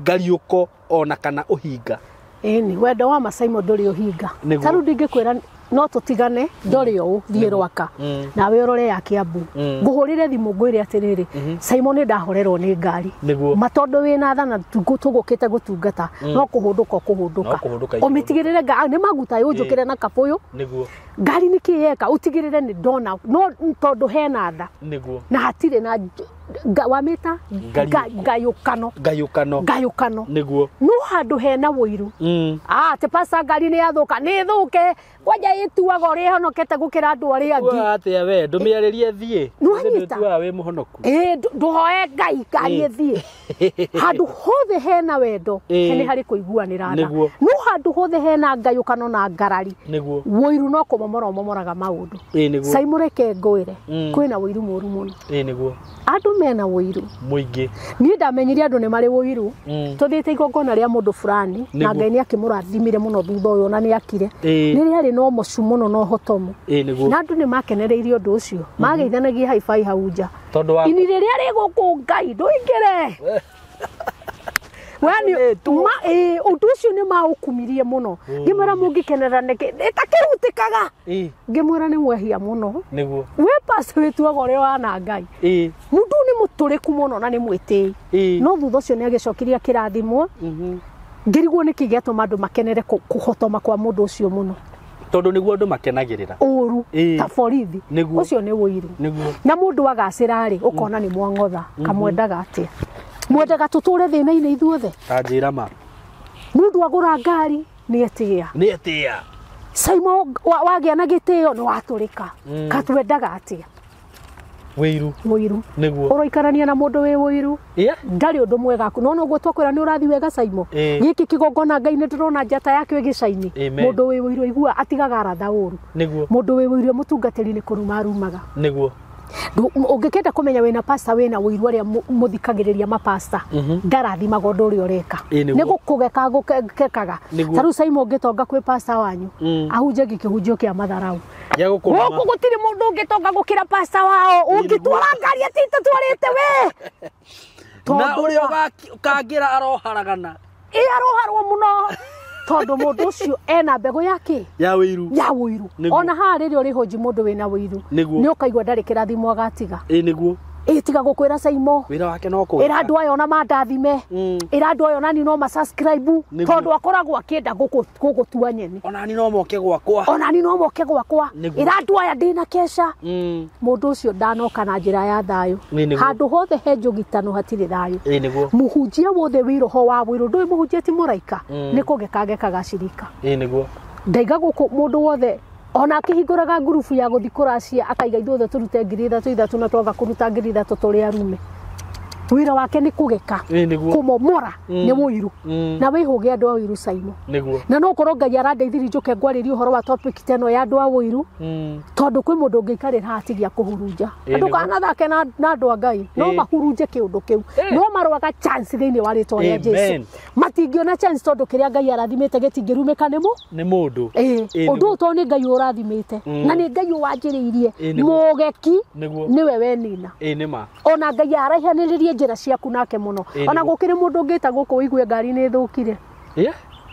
ngariũko ona kana ũhinga. Ĩni wendo wa Masaimo ndũrĩ ũhinga. Nĩguo. Ta rĩu ndingĩkwĩra no tũtigane ndorĩ ũũ thiĩ Rwaka nawe ũrore ya Kiambu, ngũhũrĩre thimũ ngwĩre atĩrĩrĩ, Simon nĩ ndahorerwo nĩ ngari. Nĩguo. Ma tondũ wĩna tha na tũgũkĩte gũtungata, no kũhũndũka ũkũhũndũka. No kũhũndũka. Ũmĩtigĩrĩre nĩ maguta ũnjũkĩre na kabũyũ. Nĩguo. Ngari nĩ kĩ yeka ũtigĩrĩre nĩ ndona, no tondũ hena tha Nĩguo. na hatirĩ na Wamĩta ngayũkano. Ngayũkano. Ngayũkano. Nĩguo. No handũ hena wũiru. Atĩ pasta ngari nĩ yathũka, nĩ ĩthũke. Kwanja ĩtuaga ũrĩa ĩhonokete gũkĩra andũ arĩa angĩ. Atĩa we, ndũmĩarĩrie thiĩ. Nĩwanyita? Ndũtuaga wĩ mũhonoku. Ĩĩ, ndũhoe Ngai ngari ĩthiĩ. Handũ hothe hena wendo, nĩ harĩ kũiguanĩra tha. No handũ hothe hena ngayũkano na ngarari. Nĩguo. Wũiru no kũmomora ũmomoraga maũndũ. Ĩĩ nĩguo. Caimũreke ngwĩre, kwĩna wũiru mũru mũno. Ĩĩ nĩguo. Andũ mena wũiru. Mũingĩ. Niĩ ndamenyire andũ nĩ marĩ wũiru. Tũthiĩte igongona rĩa mũndũ fulani na Ngai nĩ akĩmũrathimire mũno thutha ũyũ na nĩ akire. Nĩ rĩarĩ na ũmocu mũno na ũhotomu. Ĩĩ nĩguo. Na andũ nĩ makenereirie ũndũ ũcio. Mageithanagia haibai hau nja. Tondũ wa ini rĩrĩa rĩ gũkũ Ngai ndũingĩre. Ũndũ ũcio nĩ maũkumirie mũno. Ngĩmwĩra mũngĩkenera nĩkĩ ĩtakĩrutĩkaga. Ngĩmwĩra nĩ mwehia mũno. Nĩguo. We pastor wĩtuaga ũrĩa ũhana Ngai. Mũndũ nĩ mũtũrĩku mũno na nĩ mwĩtĩi. No thutha ũcio nĩ agĩcokirie kĩrathimwo. Ngĩrigwo nĩkĩ gĩatũma andũ makenere kũhotoma kwa mũndũ ũcio mũno. Tondũ nĩguo andũ makenagĩrĩra. Ũru ta borithi. Ũcio nĩ ũiru. Nĩguo. Na mũndũ agacĩra rĩ ũkona nĩ mwang'otha kamwendaga atĩa. Mwendaga tũtũre thĩna-inĩ ithuothe. Ta njĩra ma. Mũndũ agũra ngari nĩ etĩĩa. Nĩ etĩĩa. Caimo wagĩa na gĩtĩo nĩ watũrĩka. Katwendaga atĩa. Wĩiru. Wĩiru. Nĩguo. Ũroikarania na mũndũ wĩ wĩiru. Ndarĩ ũndũ mwega. No noguo twakwĩra nĩ ũrathiĩ wega Caimo. Gĩkĩ kĩgongona Ngai nĩ ndĩrona njata yakĩo ĩgĩcaini. Mũndũ wĩ wĩiru aigua atigaga aratha ũru. Nĩguo. Mũndũ wĩ wĩiru mũtungatĩri nĩ kũruma arumaga. Nĩguo. Ũngĩkenda kũmenya wĩna pastor wĩna wĩiru arĩa mũthikagĩrĩria mapasta ndarathimaga ũndũ ũrĩa ũreka. Nĩ gũkũgeka gũkekaga. Ta rĩu Caimo ũngĩtonga kwĩ pastor wanyu ahunjagie kĩhunjio kĩa matharau. Gũkũ gũtirĩ mũndũ ũngĩtonga gũkĩra pastor wao. Ũngĩtwara ngari atĩ tũtwarĩte we. Na ũrĩa ũkangĩra aroharagana. Ĩ aroharwo mũno. Tondũ mũndũ ũcio ena mbegũ yake ya wĩiru. Ya wĩiru. Ona haha rĩrĩa ũrĩ hũnji mũndũ wĩna wĩiru nĩ ũkaigua ndarĩ kĩrathimo agatiga. Ĩ nĩguo. Ĩ tiga gũkwĩra Caimo. Wĩra wake no kũgeka. Ĩra andũ aya ona mandathime. Ĩra andũ aya onani no ma subscribe tondũ akoragwo akĩenda gũgũtua nyeni. Onani no moke gwakwa. Onani no moke gwakwa. Ĩra andũ aya ndĩna keca. Mũndũ ũcio ndanoka na njĩra ya thayũ. Handũ hothe he njũgitano hatirĩ thayũ. Ĩ nĩguo. Mũhunjia wothe wĩ roho wa wĩiru ndũĩ mũhunjia ti mũraika. Nĩ kũgeka gekaga cirika. Ĩ nĩguo. Ndaiga gũkũ mũndũ wothe ona akĩhingũraga ngurubu ya gũthiĩ kũracia akaiga ithuothe tũrute 3,000 3,000 na twaga kũruta 3,000 tũrĩ arume. Wĩra wake nĩ kũgeka. Kũmomora nĩ wũiru. Na wĩhũge andũ a wũiru Caimo. Nĩguo. Na no ũkorwo Ngai arandeithirie njũke ngwarĩrie ũhoro wa topic ta ĩno ya andũ a wũiru. Tondũ kwĩ mũndũ ũngĩikarĩra haha atigia kũhurunja. Andũ kanathake na andũ a Ngai no mahurunje kĩũndũ kĩu. No marwaga chance thĩinĩ wa rĩtwa rĩa Jesũ. Matingĩona chance tondũ kĩrĩa Ngai arathimĩte gĩtingĩrumĩka nĩ nĩ mũndũ. Ũndũ ũyũ tondũ nĩ Ngai ũrathimĩte. Na nĩ Ngai ũwanjĩrĩirie. Mũgeki nĩwe wenina. Ĩ nĩ ma. Ona Ngai araihanĩrĩrie njĩra ciaku nake mũno. Ona gũkĩrĩ mũndũ ũngĩta gũkũ ũigue ngari nĩ ĩthũkire.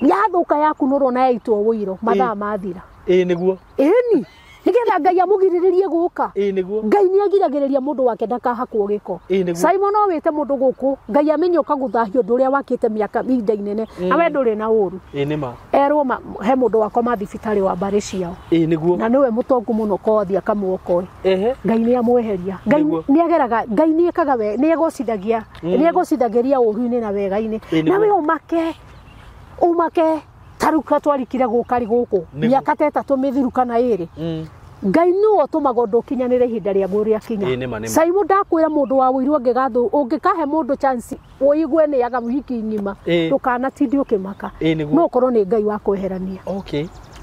Yathũka yaku nĩ ũrona yaitwo wũiro mathaa mathira. Ĩ nĩguo. Ĩni. Nĩgetha Ngai amũgirĩrĩrie gũka. Ĩ nĩguo. Ngai nĩ agiragĩrĩria mũndũ wake ndakahakwo gĩko. Caimo no wĩte mũndũ gũkũ Ngai amenye ũkagũthahia ũndũ ũrĩa wakĩte mĩaka ihinda inene. Na we ndũrĩ na ũru. Ĩ nĩ ma. Erwo he mũndũ wakwa mathibitarĩ wa mbarĩ ciao. Ĩ nĩguo. Na nĩwe mũtongu mũno kothi akamuokoe. Ngai nĩ amweheria. Ngai nĩ ageraga Ngai nĩ ekaga we nĩ egocithagia. Nĩ egocithagĩria ũru-inĩ na wega-inĩ. Na we ũmake ũmake taruka twarikire gũka rĩ gũkũ. Mĩaka ta 3 mĩthiru kana 2. Ngai nĩwe ũtũmaga ũndũ ũkinyanĩre ihinda rĩaguo rĩakinya. Caimo ndakwĩra mũndũ wa wũiru ũngĩgathũ ũngĩkahe mũndũ chance ũigue nĩ aga wiki ng'ima ndũkanatinde ũkĩmaka. No ũkorwo nĩ Ngai wa kweherania.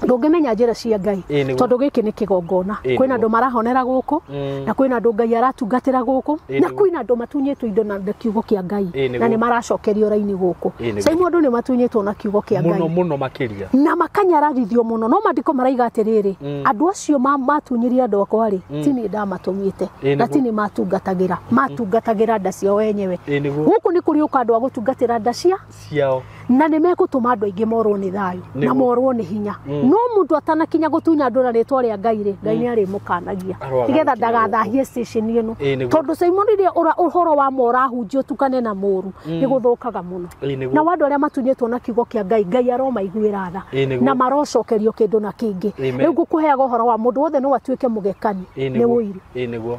Ndũngĩmenya njĩra cia Ngai tondũ gĩkĩ nĩ kĩgongona. Kwĩna andũ marahonera gũkũ na kwĩna andũ Ngai aratungatĩra gũkũ na kwĩna andũ matunyĩtwo indo na kiugo kĩa Ngai na nĩ maracokerio raini gũkũ. Caimo andũ nĩ matunyĩtwo na kiugo kĩa Ngai mũno mũno makĩria na makanyararithio mũno. No mandĩko maraiga atĩrĩrĩ andũ acio matunyirie andũ akwa rĩ ti niĩ ndamatũmĩte na ti niĩ matungatagĩra matungatagĩra nda ciao enyewe. Gũkũ nĩ kũrĩ ũka andũ a gũtungatĩra nda ciao na nĩ megũtũma andũ aingĩ morwo nĩ thayũ na morwo nĩ hinya. No mũndũ atanakinya gũtunya andũ na rĩtwa rĩa Ngai rĩ Ngai nĩ arĩmũkanagia nĩgetha ndagathahie station ĩno tondũ Caimo rĩrĩa ũhoro wa ma ũrahunjio ũtukane na mũru nĩ gũthũkaga mũno. Na andũ arĩa matunyĩtwo na kiugo kĩa Ngai Ngai aromaiguĩra tha na marocokerio kĩndũ na kĩngĩ. Rĩu ngũkũheaga ũhoro wa mũndũ wothe no atuĩke mũgekani nĩ wũiru. Ĩ nĩguo.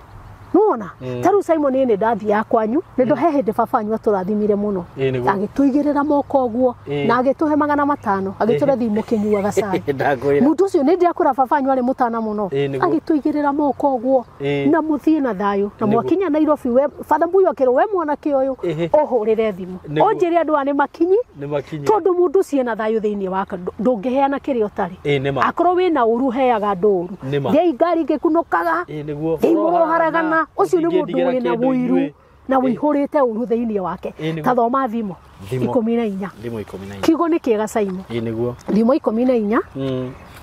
Nĩwona ta rĩu Simon niĩ nĩ ndathiaga kwanyu nĩ ndo he hĩndĩ baba wanyu atũrathimire mũno Ĩĩ, nĩguo. agĩtũigĩrĩra moko ũguo Ĩĩ. na agĩtũhe 500 agĩtũre thimũ kĩnyuaga cai. Ndakwĩra. Mũndũ ũcio nĩ ndĩrakũra baba wanyu arĩ mũtana mũno Ĩĩ, nĩguo. agĩtũigĩrĩra moko ũguo Ĩĩ. na mũthiĩ na thayũ na Nĩguo. mwakinya Nairobi we Father Mbuyu akĩrwo we mwanake ũyũ Ĩhĩ. ũhũrĩre thimũ Nĩguo. ũnjĩre andũ aya nĩ makinyi Nĩ makinyi. tondũ mũndũ ũcio ena thayũ thĩinĩ wake ndũngĩheana kĩrĩa ũtarĩ. Ĩĩ, nĩ ma. Akorwo wĩna ũru heaga andũ ũru. Nĩ ma. Thiĩi ngari ngĩkunũkaga Ĩĩ, nĩguo. thiĩi mũroharagana ũcio nĩ mũndũ Mũtingĩndigĩra wĩna kĩndũ ũiru inyuĩ. na wĩihũrĩte ũru thĩinĩ wake. Ĩĩ, nĩguo. Ta thoma thimo Thimo. 14. Thimo 14. Kiugo nĩ kĩega Simon. Ĩĩ, nĩguo. Thimo 14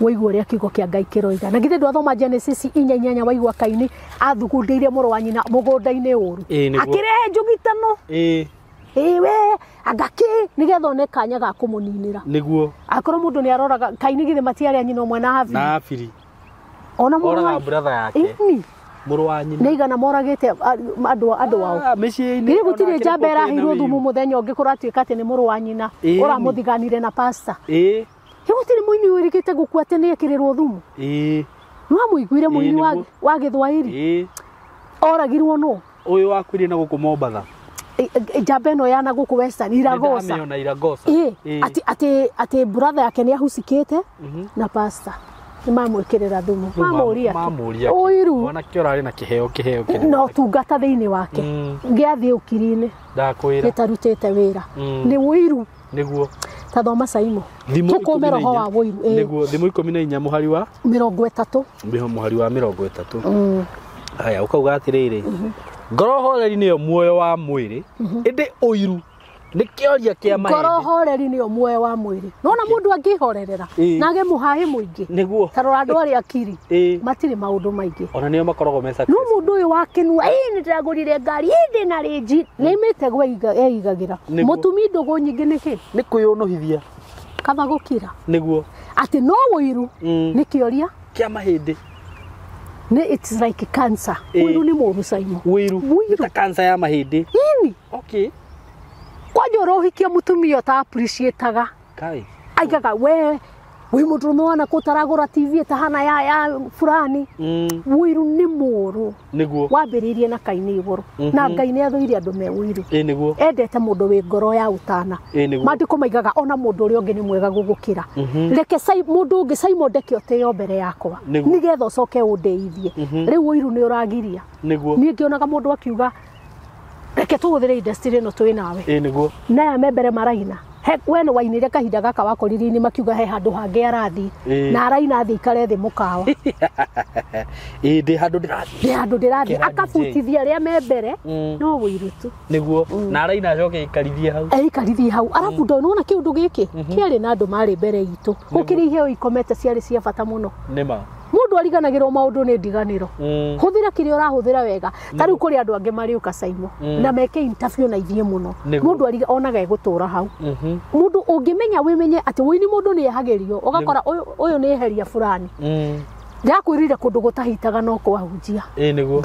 waigua ũrĩa kiugo kĩa Ngai kĩroiga. Na githĩ ndwathoma Genesis 4:8 waigua Kaini athugundĩire mũrũ wa nyina mũgũnda-inĩ ũru. Ĩĩ, nĩguo. Akĩrehe njũgitano. Ĩĩ. Ĩĩ we anga kĩ nĩgetha one kanya ga kũmũninĩra. Nĩguo. Akorwo mũndũ nĩ aroraga Kaini githĩ matiarĩ a nyina ũmwe na Habili. Na Habili. Ona mũrũ Oraga wa brother yake. Ĩni. Mũrũ wa nyina. Nĩ igana moragĩte andũ ao. Mĩciĩ-inĩ. Githĩ gũtirĩ onake njamba nĩkuo kwĩna ĩraheirwo thumu ũiru. mũthenya ũngĩ kũratuĩka atĩ nĩ mũrũ wa nyina Ĩni. ũramũthiganire na pasta. Ĩĩ. Ĩ gũtirĩ mũini wĩrĩgĩte gũkua atĩ nĩ ekĩrĩrwo thumu. Ĩĩ. Nĩ wamũiguire mũini nĩguo. wa Gĩthwaĩri? Ĩĩ. Oragirwo nũ? Ũyũ wakuire na gũkũ Mombatha. Njamba ĩno ya na gũkũ Western Iragosa. Nĩndamĩona Iragosa. Ĩĩ. Ĩĩ. Atĩ brother yake nĩ ahucikĩte na pasta. Nĩ mamwĩkĩrĩra thumu. Mamũria kĩ? Mamũria kĩ? Ũiru. Mwanake ũrarĩ na kĩheo kĩheo kĩnene. Na ũtungata thĩinĩ wake. Ngĩathiĩ ũkiri-inĩ. Ndakwĩra. Gĩtarutĩte wĩra. Nĩ ũiru. Nĩguo. Ta thoma Simon. Thimo Tũkũme roho wa ũiru. Ĩĩ. Nĩguo thimo 14 mũhari wa 30. Mũhari wa 30. Haya ũkauga atĩrĩrĩ. Ngoro horeri nĩyo muoyo wa mwĩrĩ ĩndĩ ũiru nĩ kĩoria kĩa Ngoro mahĩndĩ. horeri nĩyo muoyo wa mwĩrĩ. Nona mũndũ angĩhorerera Ĩĩ. na age mũhaĩ mũingĩ. Nĩguo. Ta rora andũ arĩa akiri. Ĩĩ. Matirĩ maũndũ maingĩ. Ona nĩo makoragwo me No success. mũndũ ũyũ wa kĩnua ĩĩ nĩ ndĩragũrire ngari ĩĩ ndĩ na rĩnji nĩ mĩtego eigagĩra. Nĩguo. Mũtumi ndũgũ nyingĩ nĩkĩ? Nĩ kwĩyũnũhithia. Kaba gũkira. Nĩguo. Atĩ no ũiru nĩ kĩoria Kĩa mahĩndĩ. nĩ it's like cancer. Ĩĩ. Ũiru nĩ mũũru Simon. Ũiru. Ũiru. Nĩ ta cancer ya mahĩndĩ. Ĩni. Okay. Kwanja ũrohikia mũtumia ũta appreciate-aga. Kai. Aigaga we wĩ mũndũrũme wana kũ ũtaragũra TV ĩtahana ya fulani. Ũiru nĩ mũũru. Nĩguo. Wambĩrĩirie na Kaini igũrũ. Na Ngai nĩ athũire andũ me ũiru. Ĩĩ nĩguo. Endete mũndũ wĩ ngoro ya ũtana. Ĩĩ nĩguo. Maandĩko maigaga ona mũndũ ũrĩa ũngĩ nĩ mwega gũgũkĩra. Reke mũndũ ũngĩ Simon ndeke ũtĩo mbere yakwa. Nĩguo. Nĩgetha ũcoke ũndĩithie. Rĩu ũiru nĩ ũragiria. Nĩguo. Niĩ ngĩonaga mũndũ akiuga reke tũhũthĩre industry ĩno twĩ nawe. Ĩĩ nĩguo. Na aya me mbere maraina. He we nĩ wainire kahinda gaka wakorire-inĩ makiuga he handũ hangĩ arathiĩ. Ĩĩ. Na araina athiĩ ikare thĩ mũkawa. Ĩĩ ndĩ handũ ndĩrathiĩ. Ndĩ handũ ndĩrathiĩ Kĩra DJ. akabutithia arĩa me mbere no ũiru tu. Nĩguo. Na araina acoke aikarithie hau. Eikarithie hau arabu ndona kĩũndũ gĩkĩ kĩarĩ na andũ marĩ mbere itũ gũkĩrĩ iheo ikomete ciarĩ cia bata mũno. Nĩ ma. Mũndũ ariganagĩrwo maũndũ nĩ ndiganĩro. Hũthĩra kĩrĩa ũrahũthĩra wega. Ta rĩu kũrĩ andũ angĩ marĩũka Simon na meke interview na ithuĩ mũno. Nĩguo. Mũndũ onaga egũtũra hau. Mũndũ ũngĩmenya wĩmenye atĩ wũini mũndũ nĩ ehagĩrio ũgakora ũyũ nĩ eheria fulani. Ndakwĩrire kũndũ gũtahitaga no kwahunjia. Ĩĩ nĩguo.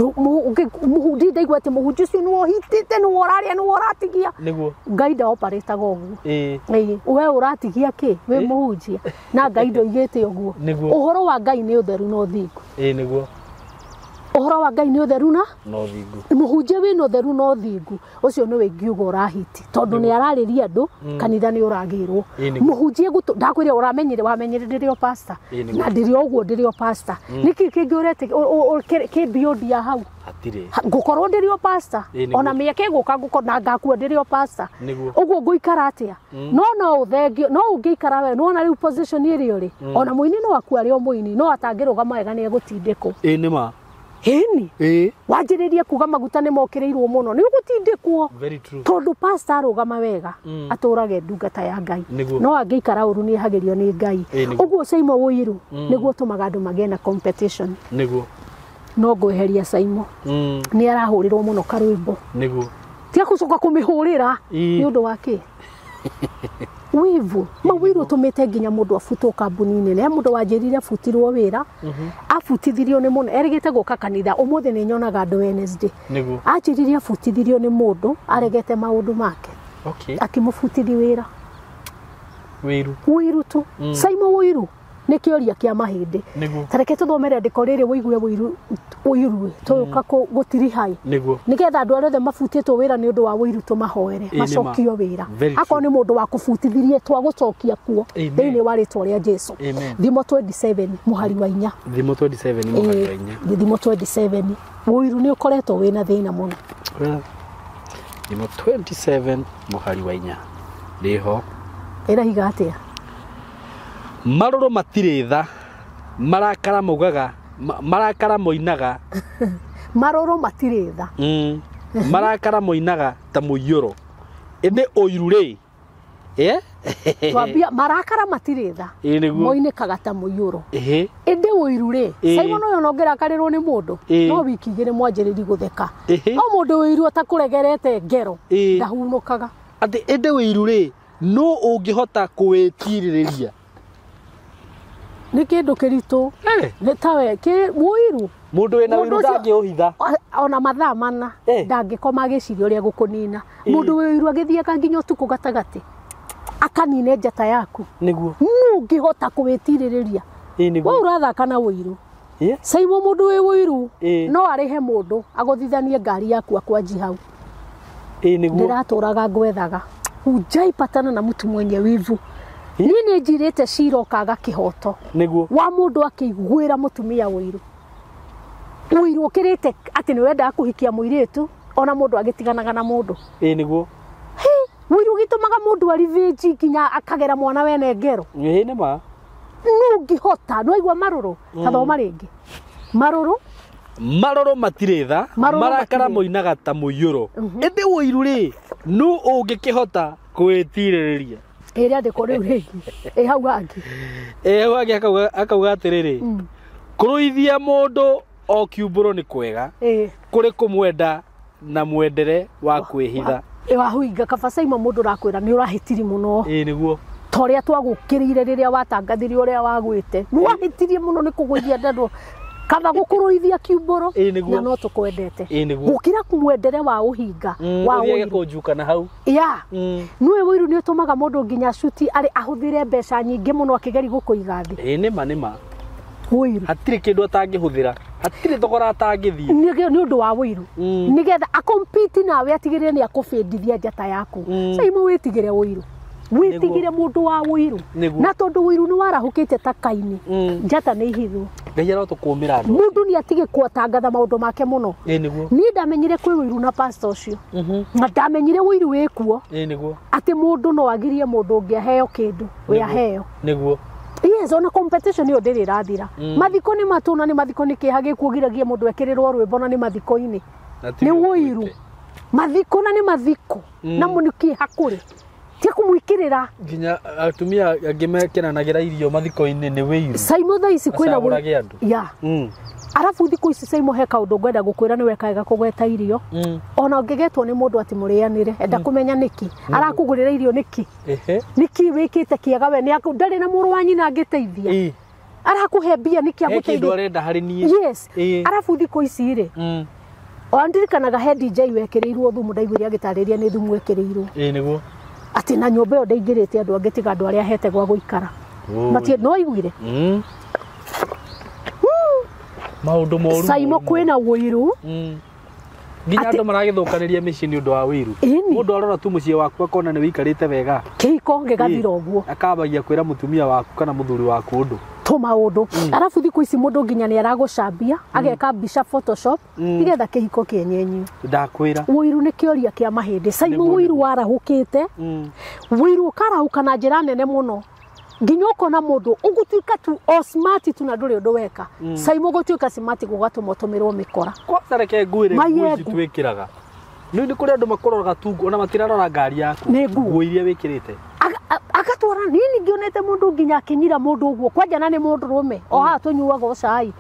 Mũhunjia ndaigua atĩ mũhunjia ũcio nĩwe ũhitĩte nĩwe ũrarĩa nĩwe ũratigia. Nĩguo. Ngai ndaoparĩtaga ũguo. Ĩĩ. Ĩĩ, we ũratigia kĩ wĩ mũhunjia na Ngai ndoigĩte ũguo. Nĩguo. Ũhoro wa Ngai nĩ ũtheru na ũthingu. Ĩĩ nĩguo. Ũhoro wa Ngai nĩ ũtheru na Na ũthingu. mũhunjia wĩna ũtheru na ũthingu ũcio nĩwe ingiuga ũrahiti tondũ nĩ ararĩria andũ kanitha nĩ ũragĩrwo. Ĩĩ nĩguo. Mũhunjia ndakwĩra ũramenyire wamenyire ndĩrĩ o pastor Ĩĩ nĩguo. na ndĩrĩ o ũguo ndĩrĩ o pastor. Nĩkĩ kĩngĩ ũrete kĩ beyond ya hau? Hatirĩ. Ngũkorwo ndĩrĩ o pastor Ĩĩ nĩguo. ona mĩaka ĩgũka ngũkorwo na ngakua ndĩrĩ o pastor. Nĩguo. Ũguo ngũikara atĩa? No no ũthengio no ũngĩikara we nĩwona rĩu position ĩrĩa ũrĩ ona mũini no akua arĩ o mũini no atangĩrũgama wega nĩ egũtindĩkwo. Ĩĩ nĩ ma. Ĩni. Ĩĩ. Wanjĩrĩrie kuga maguta nĩ mokĩrĩirwo mũno nĩ ũgũtindĩkwo. Very true. Tondũ pastor arũgama wega atũrage ndungata ya Ngai. Nĩguo. No angĩikara ũru nĩ ehagĩrio nĩ Ngai. Ĩĩ nĩguo. Ũguo Simon ũiru nĩguo ũtũmaga andũ magĩe na competition. Nĩguo. No ngweheria Simon. Nĩ arahũrĩrwo mũno karwĩmbo. Nĩguo. Tiga gũcoka kũmĩhũrĩra Ĩĩ. nĩ ũndũ wa kĩ? Wivu. Mawĩru ũtũmĩte nginya mũndũ abutwo kambuni-inĩ. He mũndũ wanjĩrire abutirwo wĩra. Abutithirio nĩ mũndũ. Erĩgĩte gũka kanitha. Ũmũthĩ nĩ nyonaga andũ Wednesday. Nĩguo. Anjĩrire abutithirio nĩ mũndũ aregete maũndũ make. Okay. Akĩmũbutithi wĩra. Wĩru. Ũiru tu. Simon ũiru. Nĩ kĩoria kĩa mahĩndĩ. Nĩguo. Ta reke tũthome rĩandĩko rĩrĩ wũigue ũiru tũka gũtirihai. Nĩguo. Nĩgetha andũ arĩa othe mabutĩtwo wĩra nĩ ũndũ wa ũiru tũmahoere Ĩĩ, nĩ ma. macokio wĩra. Very true. Akorwo nĩ mũndũ wa kũbutithirie twagũcokia kuo Amen. thĩinĩ wa rĩtwa rĩa Jesu. Amen. Thimo 27 mũhari wa 4. Thimo 27 mũhari wa 4. Ĩĩ, Thimo 27 ũiru nĩ ũkoretwo wĩna thĩna mũno. Thimo 27 mũhari wa 4. Ndĩho. Ĩraiga atĩa? Marũrũ matirĩ tha, marakara maugaga, marakara moinaga. Marũrũ matirĩ tha. Marakara moinaga ta mũiyũro. Ĩndĩ ũiru rĩ, Twambia marakara matirĩ tha. Ĩĩ nĩguo. Moinĩkaga ta mũiyũro. Ĩhĩ. Ĩndĩ ũiru rĩ, Ĩĩ. Simon ũyũ ona ũngĩrakarĩrwo nĩ mũndũ, Ĩĩ. no wiki igĩrĩ mwanjĩrĩri gũtheka. Ĩhĩ. No mũndũ ũiru ũtakũregerete ngero, Ĩĩ. ndahunũkaga. Atĩ ĩndĩ ũiru rĩ, nũ ũngĩhota kũwĩtirĩrĩria? Nĩ kĩndũ kĩritũ. Nĩ tawe ũiru. Mũndũ wĩna Mũndũ ũiru ũcio- ndangĩũhitha. Ona mathaa mana ndangĩkoma agĩciria ũrĩa gũkũnina. Mũndũ wĩ ũiru agĩthiaga nginya ũtukũ gatagatĩ akanine njata yaku. Nĩguo. Nũ ũngĩhota kũwĩtirĩrĩria? Ĩĩ nĩguo. We ũrathaka na ũiru. Caimwo mũndũ wĩ ũiru no arĩhe mũndũ agũthithanie ngari yaku akwanji hau. Ĩĩ nĩguo. Ndĩratũraga ngwethaga. Hujaipatana na mtu mwenye wivu. Niĩ nĩ njirĩte cira ũkaga kĩhoto. Nĩguo. Wa mũndũ akĩiguĩra mũtumia ũiru. Ũiru ũkĩrĩte atĩ nĩ wendaga kũhikia mũirĩtu ona mũndũ agĩtiganaga na mũndũ. Ĩĩ nĩguo. Ũiru ũgĩtũmaga mũndũ arivĩnji nginya akagera mwana wene ngero. Ĩĩ nĩ ma. Nũ ũngĩhota? Nĩ waigua marũrũ? Ta thoma rĩngĩ. Marũrũ? Marũrũ matirĩ tha, marakara moinaga ta mũiyũro. Ĩndĩ ũiru rĩ, nũ ũngĩkĩhota kwĩtirĩrĩria? Ĩ rĩandĩko rĩu rĩngĩ. Ĩ hau hangĩ. Ĩ hau hangĩ akauga atĩrĩrĩ, kũrũithia mũndũ o kiumbũro nĩ kwega, kũrĩ kũmwenda na mwendere wa kwĩhitha. Wahuinga kaba Simon mũndũ ũrakwĩra nĩ ũrahĩtiri mũno. Ĩ nĩguo. Ta ũrĩa twagũkĩrĩire rĩrĩa watangathire ũrĩa wagwĩte. Nĩ wahĩtirie mũno nĩ kũgũithia ndandũ. Kaba gũkũrũithia kiumbũro na no tũkwendete. Gũkĩra mwendere wa ũhinga wa ũthiage ũiru. kũnjuka na hau. Ya. Nĩũĩ ũiru nĩ ũtũmaga mũndũ nginya cuti arĩ ahũthĩre mbeca nyingĩ mũno akĩgeria gũkũiga thĩ. Ĩ nĩma nĩma. Ũiru. Hatirĩ kĩndũ atangĩhũthĩra. Hatirĩ thogora atangĩthiĩ. Nĩ ũndũ wa ũiru. Nĩgetha akompiti nawe atigĩrĩre nĩ akũbĩndithia njata yaku. Caimo wĩtigĩre ũiru. Wĩtigĩre mũndũ wa ũiru. Na tondũ ũiru nĩ warahũkĩte ta kaini. Njata nĩ ihithwo. Ngai arotũkũmĩra andũ. Mũndũ nĩ atige gũtangatha maũndũ make mũno. Ĩ nĩguo. Niĩ ndamenyire kwĩ ũiru na pastor ũcio. Na ndamenyire ũiru wĩkuo. Ĩ nĩguo. Atĩ mũndũ no agirie mũndũ ũngĩ aheo kĩndũ we aheo. Nĩguo. Yes, ona competition ĩyo ndĩrĩ ĩrathira. Mathiko nĩ matũ na nĩ mathiko nĩ kĩeha gĩkuogiragia mũndũ ekĩrĩrwo rwĩmbo na nĩ mathiko-inĩ. Nĩ ũiru. Mathiko na nĩ mathiko. Na nĩ kĩeha kũrĩ. Ti kũmwĩkĩrĩra. Nginya atumia angĩ mekenanagĩra irio mathiko-inĩ nĩ wĩiru. Saimo thaa ici kwĩna Acagũrage andũ. Ya. Arabu thikũ ici Saimo he kaũndũ ngwenda gũkwĩra nĩ wekaga kũgweta irio. Ona ũngĩgetwo nĩ mũndũ atĩ mũrĩanĩre, enda kũmenya nĩkĩ. Arakũgũrĩra irio nĩkĩ? Nĩkĩ wĩkĩte kĩega we nĩ ndarĩ na mũrũ wa nyina angĩteithia. Arakũhe mbia nĩkĩ agũteithia? He kĩndũ arenda harĩ niĩ. Yes. Arabu thikũ ici rĩ. Ona ndirikanaga he DJ wekĩrĩirwo thumu ndaiguire agĩtarĩria nĩ thumu wekĩrĩirwo. Ĩ nĩguo. Atĩ na nyũmba ĩyo ndaingĩrĩte andũ angĩ tiga andũ arĩa ahete gwa gũikara. Matie no aiguire. Maũndũ moru. Saimo kwĩna ũiru. Nginya andũ maragĩthũkanĩria mĩciĩ nĩ ũndũ wa ũiru. Mũndũ arora tu mũciĩ waku akona nĩ wĩikarĩte wega. Kĩhiko gĩgathira ũguo. Akambagia kwĩra mũtumia waku kana mũthuri waku ũndũ. Tũmaũndũ. Arabu thikũ ici mũndũ nginya nĩ aragũcambia, ageka mbica Photoshop, nĩgetha kĩhiko kĩenyenyio. Ndakwĩra. Ũiru nĩ kĩoria kĩa mahĩndĩ. Saimo ũiru warahũkĩte. Ũiru ũkarahũka na njĩra nene mũno. Nginya ũkona mũndũ ũgũtuĩka tu o smart tu na ndũrĩ ũndũ weka. Saimo gũtuĩka smart gũgatũma ũtũmĩrwo mĩkora. Kwanza reke ngwĩre nguo ici twĩkĩraga. Nĩ kũrĩ andũ makũroraga tu ona matirarora ngari yaku. Nĩ nguo. Nguo iria wĩkĩrĩte. Agatwara niĩ ningĩonete mũndũ nginya akĩnyira mũndũ ũguo kwanja na nĩ mũndũrũme o haha tũnyuaga cai.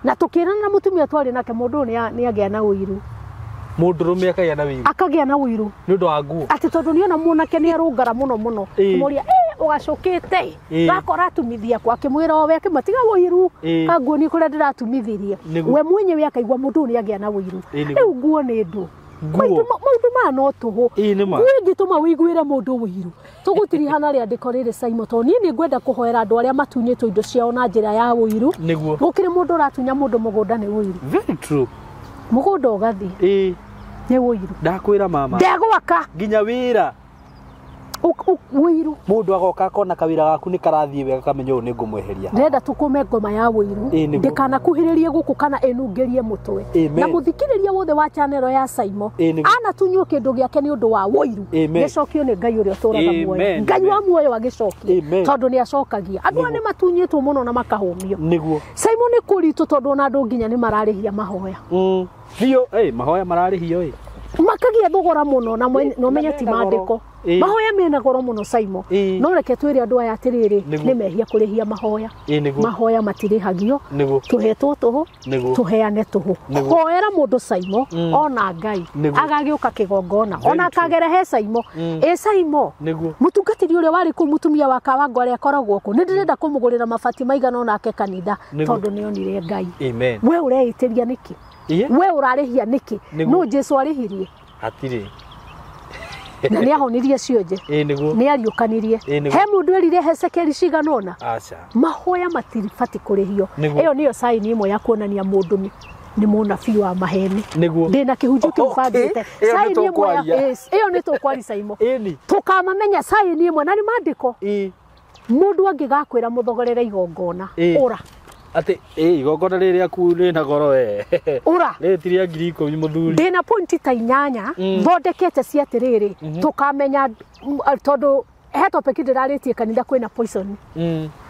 Na tũkĩrana na mũtumia twarĩ nake mũndũ ũyũ nĩ agĩa na ũiru. Mũndũrũme akagĩa na ũiru. Akagĩa na ũiru. Nĩ ũndũ wa nguo. Atĩ tondũ nĩona mwanake nĩ arũngara mũno mũno. Kũmũria ũgacũkĩte. Gakora atumithia kwa akĩmwĩra o we akĩmatiga ũiru. Kanguo nĩ kũrĩa ndĩratumithirie. We mwenyewe akaigua mũndũ ũyũ nĩ agĩa na ũiru. Rĩu nguo nĩ ndũ. Maũndũ maya no tũhũ. Ĩĩ nĩ ma. Nguo ĩngĩtũma wĩiguĩre mũndũ ũiru. Tũgũtirihana rĩandĩko rĩrĩ Simon, tondũ niĩ nĩ ngwenda kũhoera andũ arĩa matunyĩtwo indo ciao na njĩra ya ũiru. Nĩguo. Gũkĩrĩ mũndũ ũratunya mũndũ mũgũnda nĩ ũiru. Very true. Mũgũnda ũgathiĩ nĩ ũiru. Ndakwĩra mama. Ndegwaka Nginya wĩra. Ũiru. Mũndũ agoka akona kawĩra gaku nĩ karathiĩ wega kamenya ũyũ nĩ ngũmweheria. Ndĩrenda tũkũme ngoma ya ũiru. Ĩĩ, nĩguo. Ndĩkanakuhĩrĩrie gũkũ kana ĩnungĩrie mũtwe. Amen. Na mũthikĩrĩria wothe wa channel ya Simon Ĩĩ, nĩguo. anatunywo kĩndũ gĩake nĩ ũndũ wa ũiru. Amen. Gĩcokio nĩ Ngai ũrĩa ũtũraga muoyo. Amen. Ngai wa muoyo agĩcokie. Amen. Tondũ nĩ acokagia. Andũ aya Nĩguo. nĩ matunyĩtwo mũno na makahũmio. Nĩguo. Simon nĩ kũritũ tondũ ona andũ nginya nĩ mararĩhia mahoya. Biũ, mahoya mararĩhio ĩ. Makagia thogora mũno na na ũmenye ti mena goro. mandĩko. Mahoya mena goro mũno Simon. No reke twĩre andũ aya atĩrĩrĩ, Nĩguo. nĩ mehia kũrĩhia mahoya. Nĩguo. Mahoya matirĩhagio. Nĩguo. Tũhetwo tũhũ. Nĩguo. Tũheane tũhũ. Nĩguo. Hoera mũndũ Simon ona Ngai Nĩguo. agagĩũka kĩgongona Very ona true. akagera he Simon. Ĩ Simon. Nĩguo. Mũtungatĩri ũrĩa warĩ kũu mũtumia wa Kawango arĩa akoragwo kũ nĩ ndĩrenda kũmũgũrĩra mabati maigana ũna ake kanitha Nĩguo. tondũ nĩ onire Ngai. Amen. We ũreĩtĩria nĩkĩ? Iye? We ũrarĩhia nĩkĩ? Nĩguo. No Jesu arĩhirie Hatirĩ. na nĩ ahonirie cionje. Nĩguo. Nĩ ariũkanirie. Ĩĩ, nĩguo. He mũndũ erire Hezekieli cigana ũna. Aca. Mahoya matiribati kũrĩhio. Nĩguo. Ĩyo nĩyo saini ĩmwe ya kuonania mũndũ nĩ mũnabii wa maheni. Nĩguo. Ndĩna kĩhunjio kĩu Okay. bangĩte. Ĩyo nĩ Saini ĩmwe ya- tũkwaria. Yes, ĩyo nĩ tũkwaria Simon. Ĩni. Tũkamamenya saini ĩmwe na nĩ maandĩko. Mũndũ angĩgakwĩra mũthogorere igongona ũra. Atĩ igongona rĩrĩ rĩaku rĩna goro we. Ũra. Rĩrĩ ti rĩa 10,000 mũthuri. Ndĩna pointi ta 8 thondekete cia atĩrĩrĩ tũkamenya tondũ he topic ndĩrarĩtie kanitha kwĩna poison.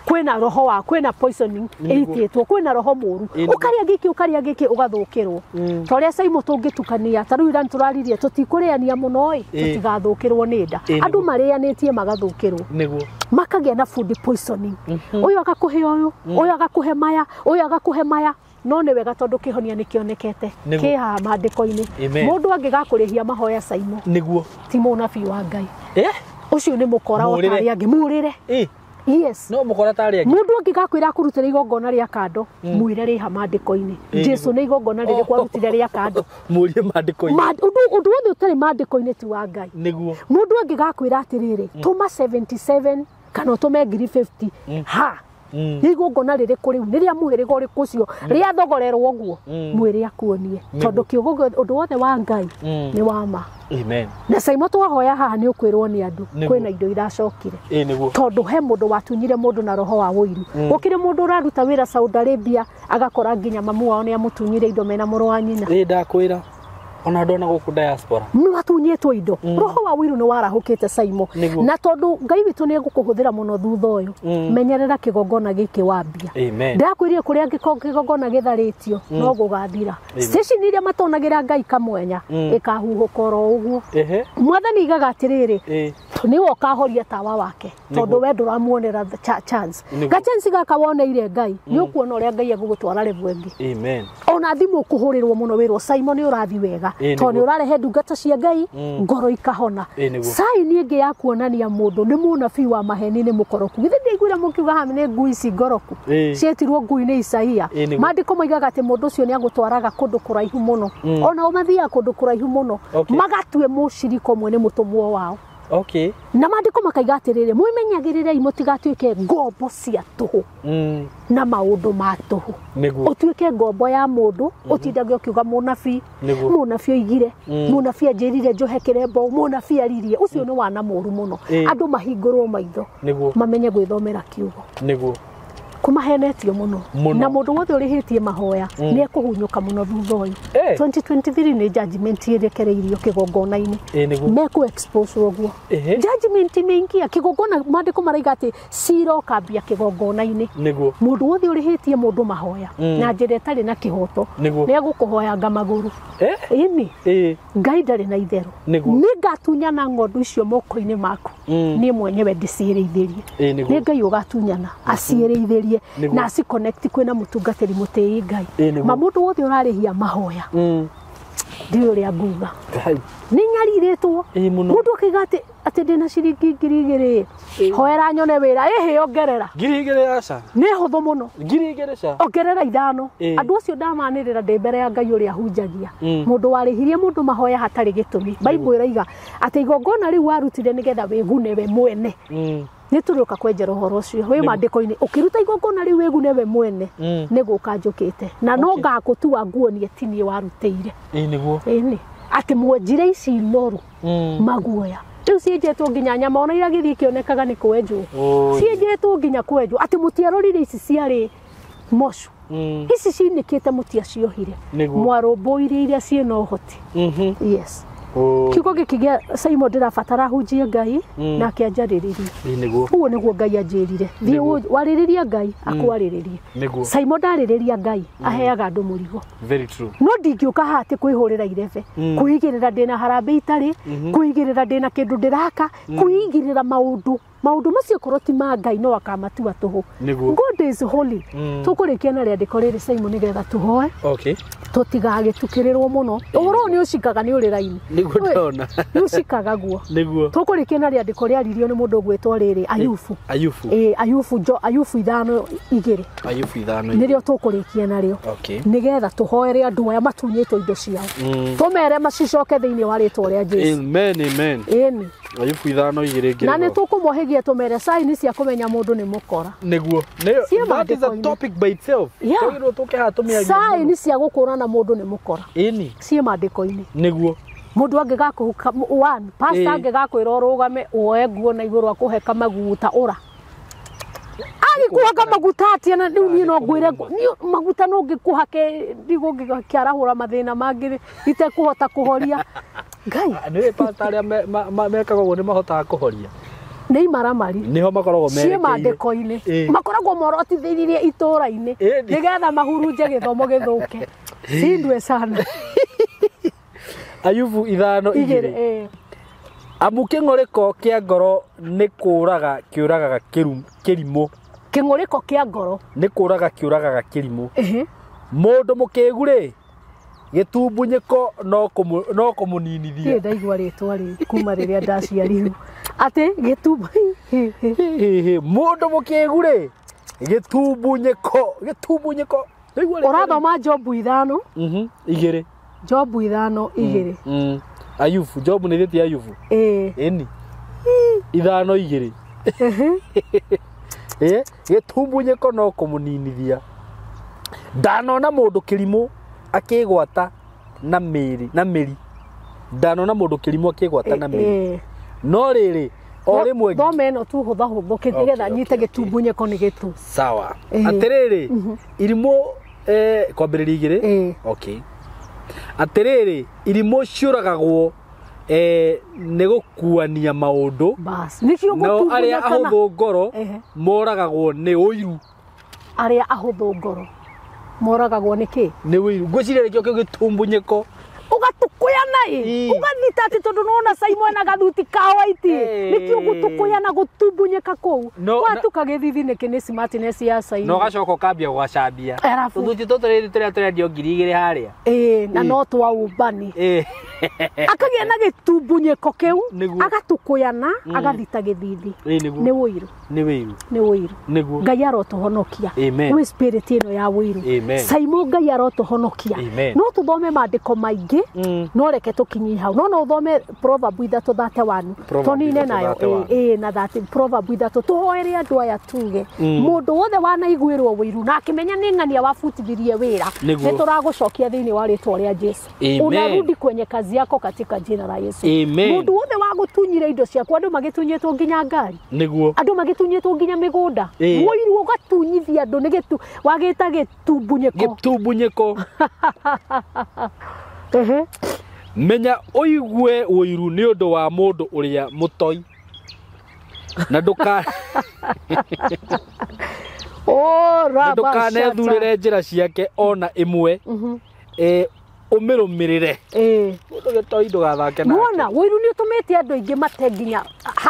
Kwĩna roho wa kwĩna poisoning Nĩguo. ĩitĩtwo kwĩna roho mũru. Ĩĩ, nĩguo. Ũkarĩa gĩkĩ ũkarĩa gĩkĩ ũgathũkĩrwo. Ta ũrĩa Simon tũngĩtukania ta rĩu ira nĩtũraririe tũtikũrĩania mũno ĩ tũtigathũkĩrwo nĩ nda. Ĩĩ, Andũ nĩguo. marĩanĩtie magathũkĩrwo. Nĩguo. Makagĩa na food poisoning. Ũyũ agakũhe ũyũ, ũyũ agakũhe maya, ũyũ agakũhe maya. No nĩ wega tondũ kĩhonia nĩ kĩonekete. Nĩguo. Kĩ haha maandĩko-inĩ. Amen. Mũndũ angĩgakũrĩhia mahoya Simon Nĩguo. ti mũnabii wa Ngai. Ũcio nĩ mũkora o Mũrĩre. ta arĩa angĩ. Mũrĩre. Yes. No mũkora ta arĩa angĩ. Mũndũ angĩgakwĩra akũrutĩre igongona rĩa kando, mwĩre rĩha maandĩko-inĩ. Jesu nĩ igongona rĩrĩkũ arutire rĩa kando? Mũrie maandĩko-inĩ. Ũndũ wothe ũtarĩ maandĩko-inĩ ti wa Ngai. Nĩguo. Mũndũ angĩgakwĩra atĩrĩrĩ, tũma 77 kana ũtũme 50,000 ha nĩ igongona rĩrĩkũ rĩu nĩ rĩa mũhĩrĩga ũrĩkũ ũcio rĩathogorerwo ũguo mwĩre akuonie tondũ kiugo ũndũ wothe wa Ngai nĩ wa ma. Amen. Na Simon twahoya haha nĩ ũkwĩrwo nĩ andũ Nĩguo. kwĩna indo iracokire. Nĩguo. Tondũ he mũndũ watunyire mũndũ na roho wa ũiru. Gũkĩrĩ mũndũ ũraruta wĩra Saudi Arabia agakora nginya mamu wao nĩ amũtunyire indo mena mũrũ wa nyina. Ndakwĩra. Ona andũ ona gũkũ diaspora. Nĩ watunyĩtwo indo. Roho wa ũiru nĩ warahũkĩte Simon. Nĩguo. Na tondũ Ngai witũ nĩ egũkũhũthĩra mũno thutha ũyũ, menyerera kĩgongona gĩkĩ wambia. Amen. Ndakwĩrire kũrĩa kĩgongona gĩtharĩtio no gũgathira. Station iria matonagĩra Ngai kamwenya ĩkahuhũka oro ũguo. Mwathani aigaga atĩrĩrĩ, nĩwe ũkahoria tawa wake tondũ we ndũramuonera chance. Nĩguo. Ga chance gaka woneire Ngai nĩ ũkuona ũrĩa Ngai egũgũtwara level ĩngĩ. Amen. Ona thimũ ũkũhũrĩrwo mũno wĩrwo Simon nĩ ũrathiĩ wega tondũ nĩ ũrarehe ndungata cia Ngai ngoro ikahona. Nĩguo. Saini ĩngĩ ya kuonania mũndũ nĩ mũnabii wa maheni nĩ mũkoroku. Githĩ ndiaiguire mũkiuga haha nĩ ngui ici ngoroku cietirwo ngui nĩ Isaia. Maandĩko moigaga atĩ mũndũ ũcio nĩ agũtwaraga kũndũ kũraihu mũno. Ona o mathiaga kũndũ kũraihu mũno magatue mũcirika ũmwe nĩ mũtũmwo wao. Okay. Na maandĩko makaiga atĩrĩrĩ, mwĩmenyagĩrĩrei mũtigatuĩke ngombo cia tũhũ na maũndũ ma tũhũ. Nĩguo. Ũtuĩke ngombo ya mũndũ ũtindage ũkiuga mũnabii, mũnabii oigire, mũnabii anjĩrire njohe kĩrembo, mũnabii aririe. Ũcio nĩ wana mũru mũno. Andũ mahingũrwo maitho. Nĩguo. Mamenye gwĩthomera kiugo. Nĩguo. Kũmahenetio mũno. Na mũndũ wothe ũrĩhĩtie mahoya nĩ ekũhunyũka mũno thutha ũyũ. 2023 nĩ judgment ĩrekereirio kĩgongona-inĩ. Mekũ expose ũguo. Judgment nĩ ingia kĩgongona, maandĩko maraiga atĩ cira ũkambia kĩgongona-inĩ. Nĩguo. Mũndũ wothe ũrĩhĩtie mũndũ mahoya na njĩra ĩtarĩ na kĩhoto nĩ egũkũhoyanga magũrũ. Ĩni. Ngai ndarĩ na itherũ. Nĩguo. Nĩ ngatunyana ng'ondu icio moko-inĩ maku. Niĩ mwenyewe ndĩciĩrĩithĩrie. Nĩguo. Nĩ Ngai ũgatunyana aciĩrĩithĩrie Nĩguo. na aciconnect kwĩna mũtungatĩri mũtĩi Ngai. Nĩguo. Ma mũndũ wothe ũrarĩhia mahoya ndiũĩ ũrĩa nguga. Ngai. Nĩ nyarirĩtwo. Mũno. Mũndũ akiuga atĩ Atĩ ndĩna ciringi 2,000 hoera nyone wĩra ĩhĩ ongerera 2,000 aca nĩ hũthũ mũno 2,000 ca ongerera 5 andũ acio ndamanĩrĩra ndĩ mbere ya Ngai ũrĩa hunjagia mũndũ warĩhirie mũndũ mahoya hatarĩ gĩtũmi Bible ĩraiga atĩ igongona rĩu warutire nĩgetha wĩgune we mwene nĩ tũrĩũka kwenjera ũhoro ũcio wĩ maandĩko-inĩ ũkĩruta igongona rĩu wĩgune we mwene nĩ gũka njũkĩte na no ngakũtua nguonie ti niĩ warutĩire nĩguo ĩni atĩ mwenjire ici noru maguoya rĩu cienjetwo nginya nyama ona iragĩthiĩ ikĩonekaga nĩ kwenjwo cienjetwo nginya kwenjwo atĩ mũtiarorire ici ciarĩ mocu ici cinĩkĩte mũtiaciohire mwarũmbũirie iria ciĩna ũhoti yes kiugo gĩkĩ gĩa Simon ndĩrabatara hunjie Ngai nake anjarĩrĩrie nĩguo ũguo nĩguo Ngai anjĩrire thiĩ warĩrĩria Ngai akwarĩrĩrie Simon ndarĩrĩria Ngai aheaga andũ mũrigo very true no ndingĩũka haha atĩ kwĩhũrĩra irebe kwĩigĩrĩra ndĩna harambĩ itarĩ kwĩigĩrĩra ndĩna kĩndũ ndĩraka kwĩigĩrĩra maũndũ maũndũ macio korwo ti ma Ngai no akamatua tũhũ God is holy tũkũrĩkia na rĩandĩko rĩrĩ Simon nĩgetha tũhoe okay tũtigagĩtukĩrĩrwo mũno ũhoro ũyũ nĩ ũcikaga nĩ ũrĩ raini nĩguo ndona nĩ ũcikaga guo nĩguo tũkũrĩkia na rĩandĩko rĩaririo nĩ mũndũ ũgwĩtwo rĩrĩ Ayubu Ayubu Ayubu jo Ayubu 5:2 Ayubu 5 nĩrĩo tũkũrĩkia narĩo okay nĩgetha tũhoere andũ aya matunyĩtwo indo ciao tũmere macicoke thĩinĩ wa rĩtwa rĩa Jesu amen amen ĩni Ayubu 5:2 na nĩ tũkũmohĩgia tũmere saini cia kũmenya mũndũ nĩ mũkora nĩguo that is a topic by itself twagĩrĩirwo tũke haha tũmĩarie saini cia gũkũrana mũndũ nĩ mũkora ĩni ciĩ maandĩko-inĩ nĩguo mũndũ angĩgakũhuka one pastor angĩgakwĩra ũrũgame woe nguo na igũrũ akũhe kamaguta ũra agĩkũhaka maguta atĩa na rĩu niĩ no ngwĩre maguta no ngĩkũhake ndigũngĩkĩarahũra mathĩna mangĩ itekũhota kũhoria Ngai nĩ pastor arĩa mekaga ũguo nĩ mahotaga kũhoria nĩ imaramari niho makoragwo ciĩ maandĩko-inĩ makoragwo morotithĩirie itũũra-inĩ nĩgetha mahurunje gĩthomo gĩthũke cindwe sana Ayubu 5:2 amu kĩng'ũrĩko kĩa ngoro nĩ kũũraga kĩũragaga kĩrimũ kĩng'ũrĩko kĩa ngoro nĩ kũũraga kĩũragaga kĩrimũ mũndũ mũkĩgu rĩ gĩtumbunyĩko no kũmũninithia ndaigua rĩtwa rĩ kuma rĩrĩa ndaciarirwo atĩ gĩtumbu mũndũ mũkĩgu rĩ gĩtumbunyĩko gĩtumbunyĩko ũrathoma Jobu 5 2 Jobu 5:2 Ayubu Jobu nĩ thĩti Ayubu ĩni 5:2 gĩtumbunyĩko no kũmũninithia ndanona mũndũ kĩrimũ akĩgwata na mĩri na mĩri ndanona mũndũ kĩrimũ akĩgwata na mĩri no rĩrĩ o rĩmwe thome ĩno tu hũthahũthũ nĩgetha nyite gĩtumbunyĩko nĩ gĩtu sawa atĩrĩrĩ irimũ kwambĩrĩria 2 okay atĩrĩrĩ irimũ ciũragagwo nĩ gũkuania maũndũ bas nĩkĩo nao arĩa ahũthũ ngoro moragagwo nĩ ũiru arĩa ahũthũ ngoro moragagwo nĩ kĩ nĩ ũiru ngwĩciria nĩkĩo kĩu gĩtumbunyĩko ũgatukũyana ĩ ũgathita atĩ tondũ nĩwona Simon ena gathuti ka white nĩkĩo gũtukũyana gũtumbunyĩka kũu watuka gĩthithi nĩkĩ nĩ smartness ya Simon na ũgacoka ũkambia gũgacambia tũthuti tũtũ rĩrĩ tũrĩa tũrendio 2,000 harĩa ĩ na no twa ũmbani akagĩa na gĩtumbunyĩko kĩu agatukũyana agathita gĩthithi nĩ ũiru nĩ ũiru nĩ ũiru nĩguo Ngai arotũhonokia gwĩ spirit ĩno ya ũiru Simon Ngai arotũhonokia no tũthome maandĩko maingĩ no reke tũkinyie hau no no ũthome Proverb 3:31 tũnine nayo ĩ na 30 Proverb 3 tũhoere andũ aya tuge mũndũ wothe wanaiguĩrwo ũiru na akĩmenya nĩ ng'ania wabutithirie wĩra nĩ tũragũcokia thĩinĩ wa rĩtwa rĩa Jesu unarudi kwenye kazi yako katika jina la Yesu mũndũ wothe wagũtunyire indo ciaku andũ magĩtunyĩtwo nginya ngari nĩguo andũ magĩtunyĩtwo nginya mĩgũnda ũiru ũgatunyithia andũ nĩ gĩtu wagĩta gĩtumbunyĩko gĩtumbunyĩko menya ũigue ũiru nĩ ũndũ wa mũndũ ũrĩa mũtoi na ndũkanethurĩre njĩra ciake ona ĩmwe ũmĩrũmĩrĩre mũndũ gĩtoi ndũgathake nake nĩwona ũiru nĩ ũtũmĩte andũ aingĩ mate nginya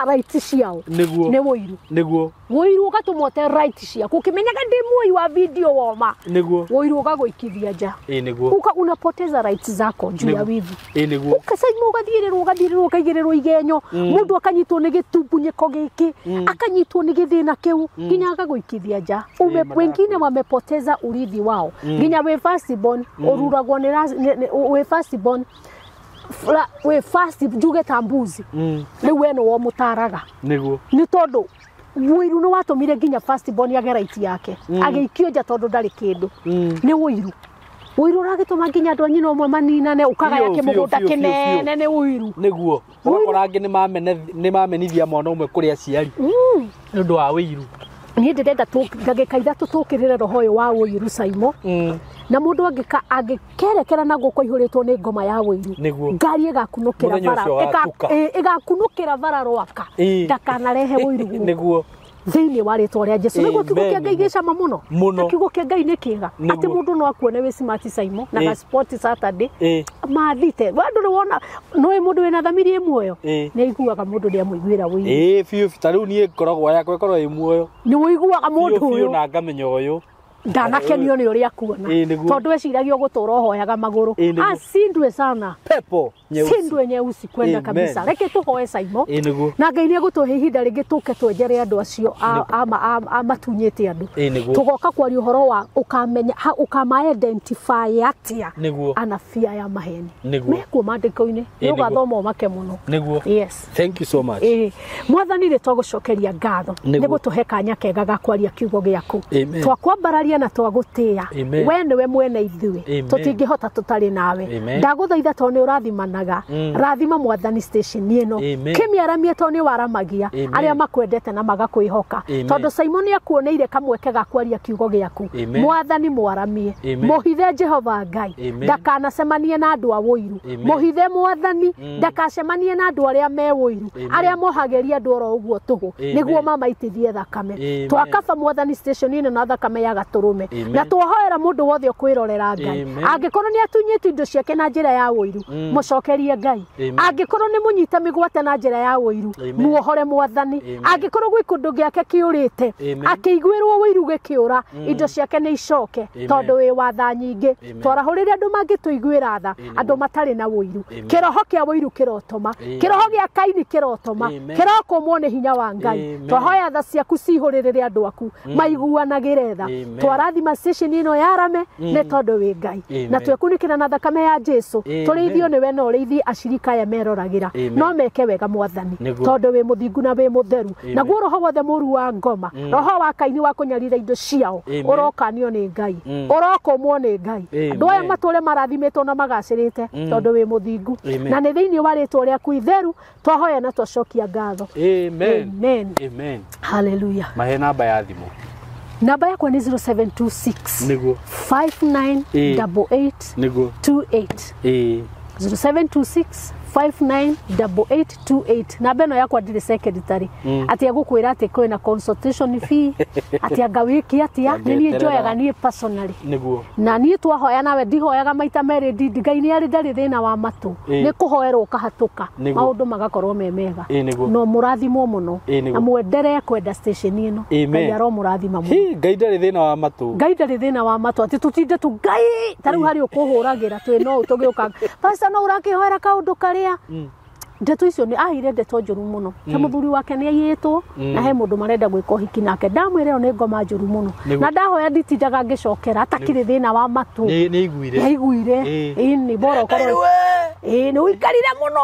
Ũkamaha right ciao. Nĩguo. Nĩ wũiru. Nĩguo. Wũiru ũgatũma ũte right ciaku ũkĩmenyaga ndĩ muoi wa video woma. Nĩguo. Wũiru ũgagũikithia nja. Ĩĩ nĩguo. Uka unapoteza rights zako juu ya Nĩguo. wivu. Ĩĩ nĩguo. Ukacaima ũgathiĩrĩrwo ũgathiĩrĩrwo ũkaigĩrĩrwo igenyo. Mũndũ akanyitwo nĩ gĩtumbunyĩko gĩkĩ, akanyitwo nĩ gĩthĩna kĩu nginya agagũikithia nja. Ume Ĩĩ, wengine wamepoteza urithi wao. Nginya wĩ first born ũruragwo nĩ wĩ first born wĩ first njuge ta mbuzi. Rĩu we nĩwe ũmũtaraga. Nĩguo. Nĩ tondũ wũiru nĩ watũmire nginya first born age right yake. Agĩikio nja tondũ ndarĩ kĩndũ. Nĩ wũiru. Wũiru ũragĩtũma nginya andũ a nyina ũmwe maninane ũkagaya Biũ, kĩmũgũnda biũ, biũ, biũ, kĩnene nĩ wũiru. Nĩguo. Ũgakora angĩ nĩmamenithia mwana ũmwe kũrĩ aciari nĩ ũndũ wa wũiru. Niĩ ndĩrenda ndagĩka ithatũ tũkĩrĩre roho ũyũ wa wũiru Saimo. Na mũndũ angĩkerekera na gũkũ aihũrĩtwo nĩ ngoma ya wũiru. Nĩguo. Ngari ĩgakunũkĩra Mũthenya bara ũcio ũgatuka. ĩgakunũkĩra bara rwaka. Ndakanarehe wũiru gũkũ. Nĩguo. Thĩinĩ wa rĩtwa rĩa Jesu. Nĩguo kiugo kĩa Ngai Amen. gĩcama mũno. Mũno. Na kiugo kĩa Ngai nĩ kĩega. Nĩguo. Atĩ mũndũ no akuone wĩ smart Saimo na ga sport Saturday. Mathite. We ndũrĩ wona nĩũĩ mũndũ wĩna thamiri ĩ muoyo. Ĩĩ. Nĩ aiguaga mũndũ nĩ amũiguĩra wũiru. Ĩĩ biũ ta rĩu niĩ ngoragwo yakwa ĩkoragwo ĩ muoyo. Nĩ ũiguaga mũndũ Biũ biũ ũyũ na ngamenya ũyũ. ndanakenio nĩ ũrĩa akuona. Ĩĩ, nĩguo. Tondũ eciragia ũgũtũra ũhoyaga magũrũ. Ĩĩ, nĩguo. Acindwe sana. Pepo nyeusi. Sindwe nyeusi kwenda Amen. kabisa. Reke tũhoe Saimo. Ĩĩ nĩguo. Na Ngai nĩ egũtũhe ihinda rĩngĩ tũke twenjere andũ acio matunyĩte andũ. Ĩĩ nĩguo. Tũgoka kwaria ũhoro wa ũkamenya ũkama identify atĩa Nĩguo. anabii aya maheni. Nĩguo. Mekuo maandĩko-inĩ. Ĩĩ, nĩguo. Nĩũgathoma ũmake mũno. Nĩguo. Yes. Thank you so much. Ĩĩ. Mwathani nĩ twagũcokeria ngatho Nĩguo. nĩ gũtũhe kanya kega ga kwaria kiugo gĩaku. Amen. Twakwambararia na twagũtĩĩa. Amen. We nĩwe mwene ithuĩ. Amen. Tũtingĩhota tũtarĩ nawe. Amen. Ndagũthaitha tondũ nĩ ũrathimanaga. Rathima Mwathani station ĩno. Amen. Kĩmĩaramie tondũ nĩ waramagia Amen. arĩa makwendete na magakwĩhoka. Amen. Tondũ Simon nĩ akuoneire kamweke ga kwaria kiugo gĩaku. Amen. Mwathani mwaramie. Amen. Mũhithe Jehova Ngai. Amen. Ndakanacemanie na andũ a wũiru. Amen. Mũhithe Mwathani ndakacemanie na andũ arĩa me wũiru. Amen. Arĩa mohagĩria andũ oro ũguo tũhũ. Amen. Nĩguo mamaitithie thakame. Amen. Twakaba Mwathani station ĩno na thakame ya gatũrũme. Amen. Na twahoera mũndũ wothe ũkwĩrorera Ngai. Amen. Angĩkorwo nĩ atunyĩte indo ciake na njĩra ya wũiru, mũcokerie Ngai. Amen. Angĩkorwo nĩ mũnyite mĩgwate na njĩra ya wũiru, Amen. muohore Mwathani. Amen. Angĩkorwo gwĩ kũndũ gĩake kĩũrĩte, Amen. akĩiguĩrwo wũiru gĩkĩũra, indo ciake nĩ icoke Amen. tondũ wĩ wa tha nyingĩ. Amen. Twarahũrĩre andũ mangĩtũiguĩra tha, Amen. andũ matarĩ na wũiru. Amen. Kĩroho kĩa wũiru kĩrotoma, Amen. kĩroho gĩa Kaini kĩrotoma, Amen. kĩrokũmwo nĩ hinya wa Ngai. Amen. Twahoya tha ciaku cihũrĩrĩre andũ aku maiguanagĩre tha. Amen. Twarathima station ĩno ya arame nĩ tondũ wĩ Ngai. Amen. Na twekunĩkĩra na thakame ya Jesu. Amen. Tũrĩithio nĩwe na ũrĩithie acirika aya meroragĩra. Amen. No meke wega Mwathani Nĩguo. tondũ wĩ mũthingu na wĩ mũtheru. Amen. Naguo roho wothe mũru wa ngoma, roho wa Kaini wa kũnyarira indo ciao, Amen. ũrokanio nĩ Ngai. Ũrokũmwo nĩ Ngai. Amen. Andũ aya matũre marathimĩtwo na magacĩrĩte tondũ wĩ mũthingu. Amen. Na nĩ thĩinĩ wa rĩtwa rĩaku itheru twahoya na twacokia ngatho. Amen. Amen. Amen. Hallelujah. Mahe namba ya thimũ. Namba yakwa nĩ 0726 Nĩguo. 5988 Nĩguo. 28. Ĩĩ. 0726 598828. Namba ĩno yakwa ndirĩ secretary atĩ egũkwĩra atĩ kwĩna consultation fee atĩ anga wĩke atĩa nĩ niĩ njoyaga niĩ personally. Nĩguo. Na niĩ twahoya nawe ndihoyaga maita merĩ ndindi Ngai nĩ arĩ ndarĩ thĩna wa matũ Ĩĩ. nĩ kũhoerwo ũkahatũka Nĩguo. maũndũ magakorwo me mega. Ĩĩ, nĩguo. No mũrathimwo mũno Ĩĩ, nĩguo. na mwenderee kwenda station ĩno. Amen. Ngai aromũrathima mũno. Hi, Ngai ndarĩ thĩna wa matũ. Ngai ndarĩ thĩna wa matũ atĩ tũtinde tu Ngai ta rĩu harĩ ũkũhũragĩra twĩ no tũgĩũka pastor no ũrakĩhoera kaũndũ karĩa ndeto icio nĩ aheire ndeto njũru mũno ta mũthuri wake nĩ aiyĩtwo na he mũndũ marenda gwĩka ũhiki nake ndamwĩra ĩyo nĩ ngoma njũru mũno Nĩguo. na ndahoya nditindaga ngĩcokera atakĩrĩ thĩna wa matũ. Nĩ aiguire. Nĩaiguire. Ĩĩ. Ĩĩ nĩ bora ũkorwo ĩĩ nĩ ũikarire mũno.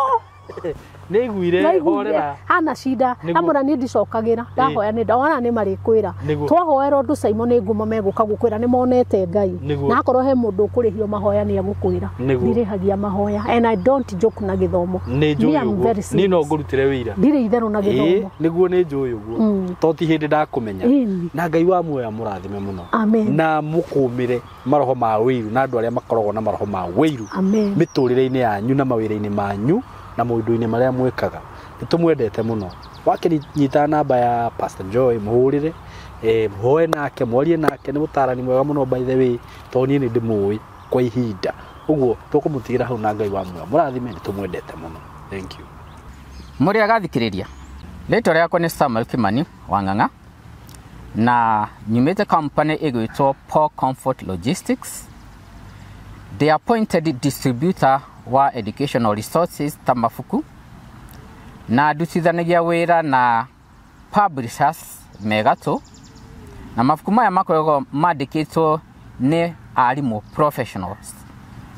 Nĩ aiguire. Nĩaiguire. Horera. Hana cida. Nĩguo. Amũra niĩ ndicokagĩra ndahoya nĩ ndona nĩ marĩkwĩra. Nĩguo. Twahoera ũndũ Simon nĩ ngumo megũka gũkwĩra nĩ monete Ngai. Nĩguo. Na akorwo he mũndũ ũkũrĩhio mahoya nĩ egũkwĩra. Nĩguo. Ndirĩhagia mahoya and I don't joke na gĩthomo. Nĩ Me, njũĩ I'm ũguo. very Niĩ no serious. ngũrutĩre wĩira. Ndirĩ itherũ na Ĩĩ, gĩthomo. nĩguo nĩ njũĩ ũguo. To ti hĩndĩ ndakũmenya. Ĩni. Na Ngai wa muoyo amũrathime mũno. Amen. Na mũkũmĩre maroho ma wĩiru na andũ arĩa makoragwo na maroho ma wĩiru Amen. mĩtũrĩre-inĩ yanyu na mawĩra-inĩ manyu na maũndũ-inĩ marĩa mwĩkaga. Nĩ tũmwendete mũno. Wakĩnyita namba ya Pastor Joy mũhũrĩre, mũhoe nake, mwarie nake, nĩ mũtaarani mwega mũno by the way, tondũ niĩ nĩ ndĩmũĩ kwa ihinda. Ũguo tũkũmũtigĩra hau na Ngai wa muoyo. Mũrathime, nĩ tũmwendete mũno. Thank you. Mũrĩ agathikĩrĩria Rĩtwa rĩakwa nĩ Samuel Kimani Wang'ang'a na nyumĩte company ĩgwĩtwo Paul Comfort Logistics. The appointed distributor wa educational resources ta mabuku, na ndutithanagia wĩra na publishers megatũ, na mabuku maya makoragwo mandĩkĩtwo nĩ arimũ professionals,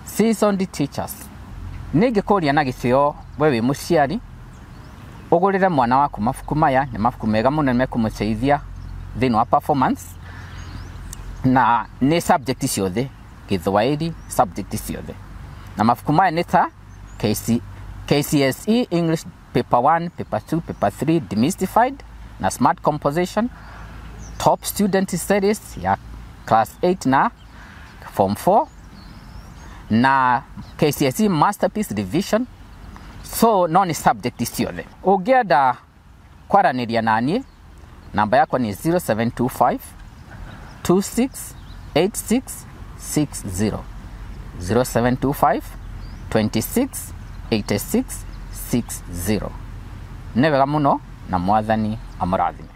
seasoned teachers. Nĩ ingĩkũria na gĩtĩo we wĩ mũciari ũgũrĩre mwana waku mabuku maya, nĩ mabuku mega mũno mekũmũteithia thĩinĩ wa performance, na nĩ subject ciothe, Gĩthwaĩri subject ciothe. Na mabuku maya nĩ ta KCSE English Paper 1, Paper 2, Paper 3 Demystified na Smart Composition, Top Student Series ya Class 8 na Form 4, na KCSE Masterpiece Revision. So no nĩ subject ciothe. Ũngĩenda kwaranĩria naniĩ, namba yakwa nĩ 0725 268660, 0725 268660. Nĩ wega mũno na Mwathani amũrathime.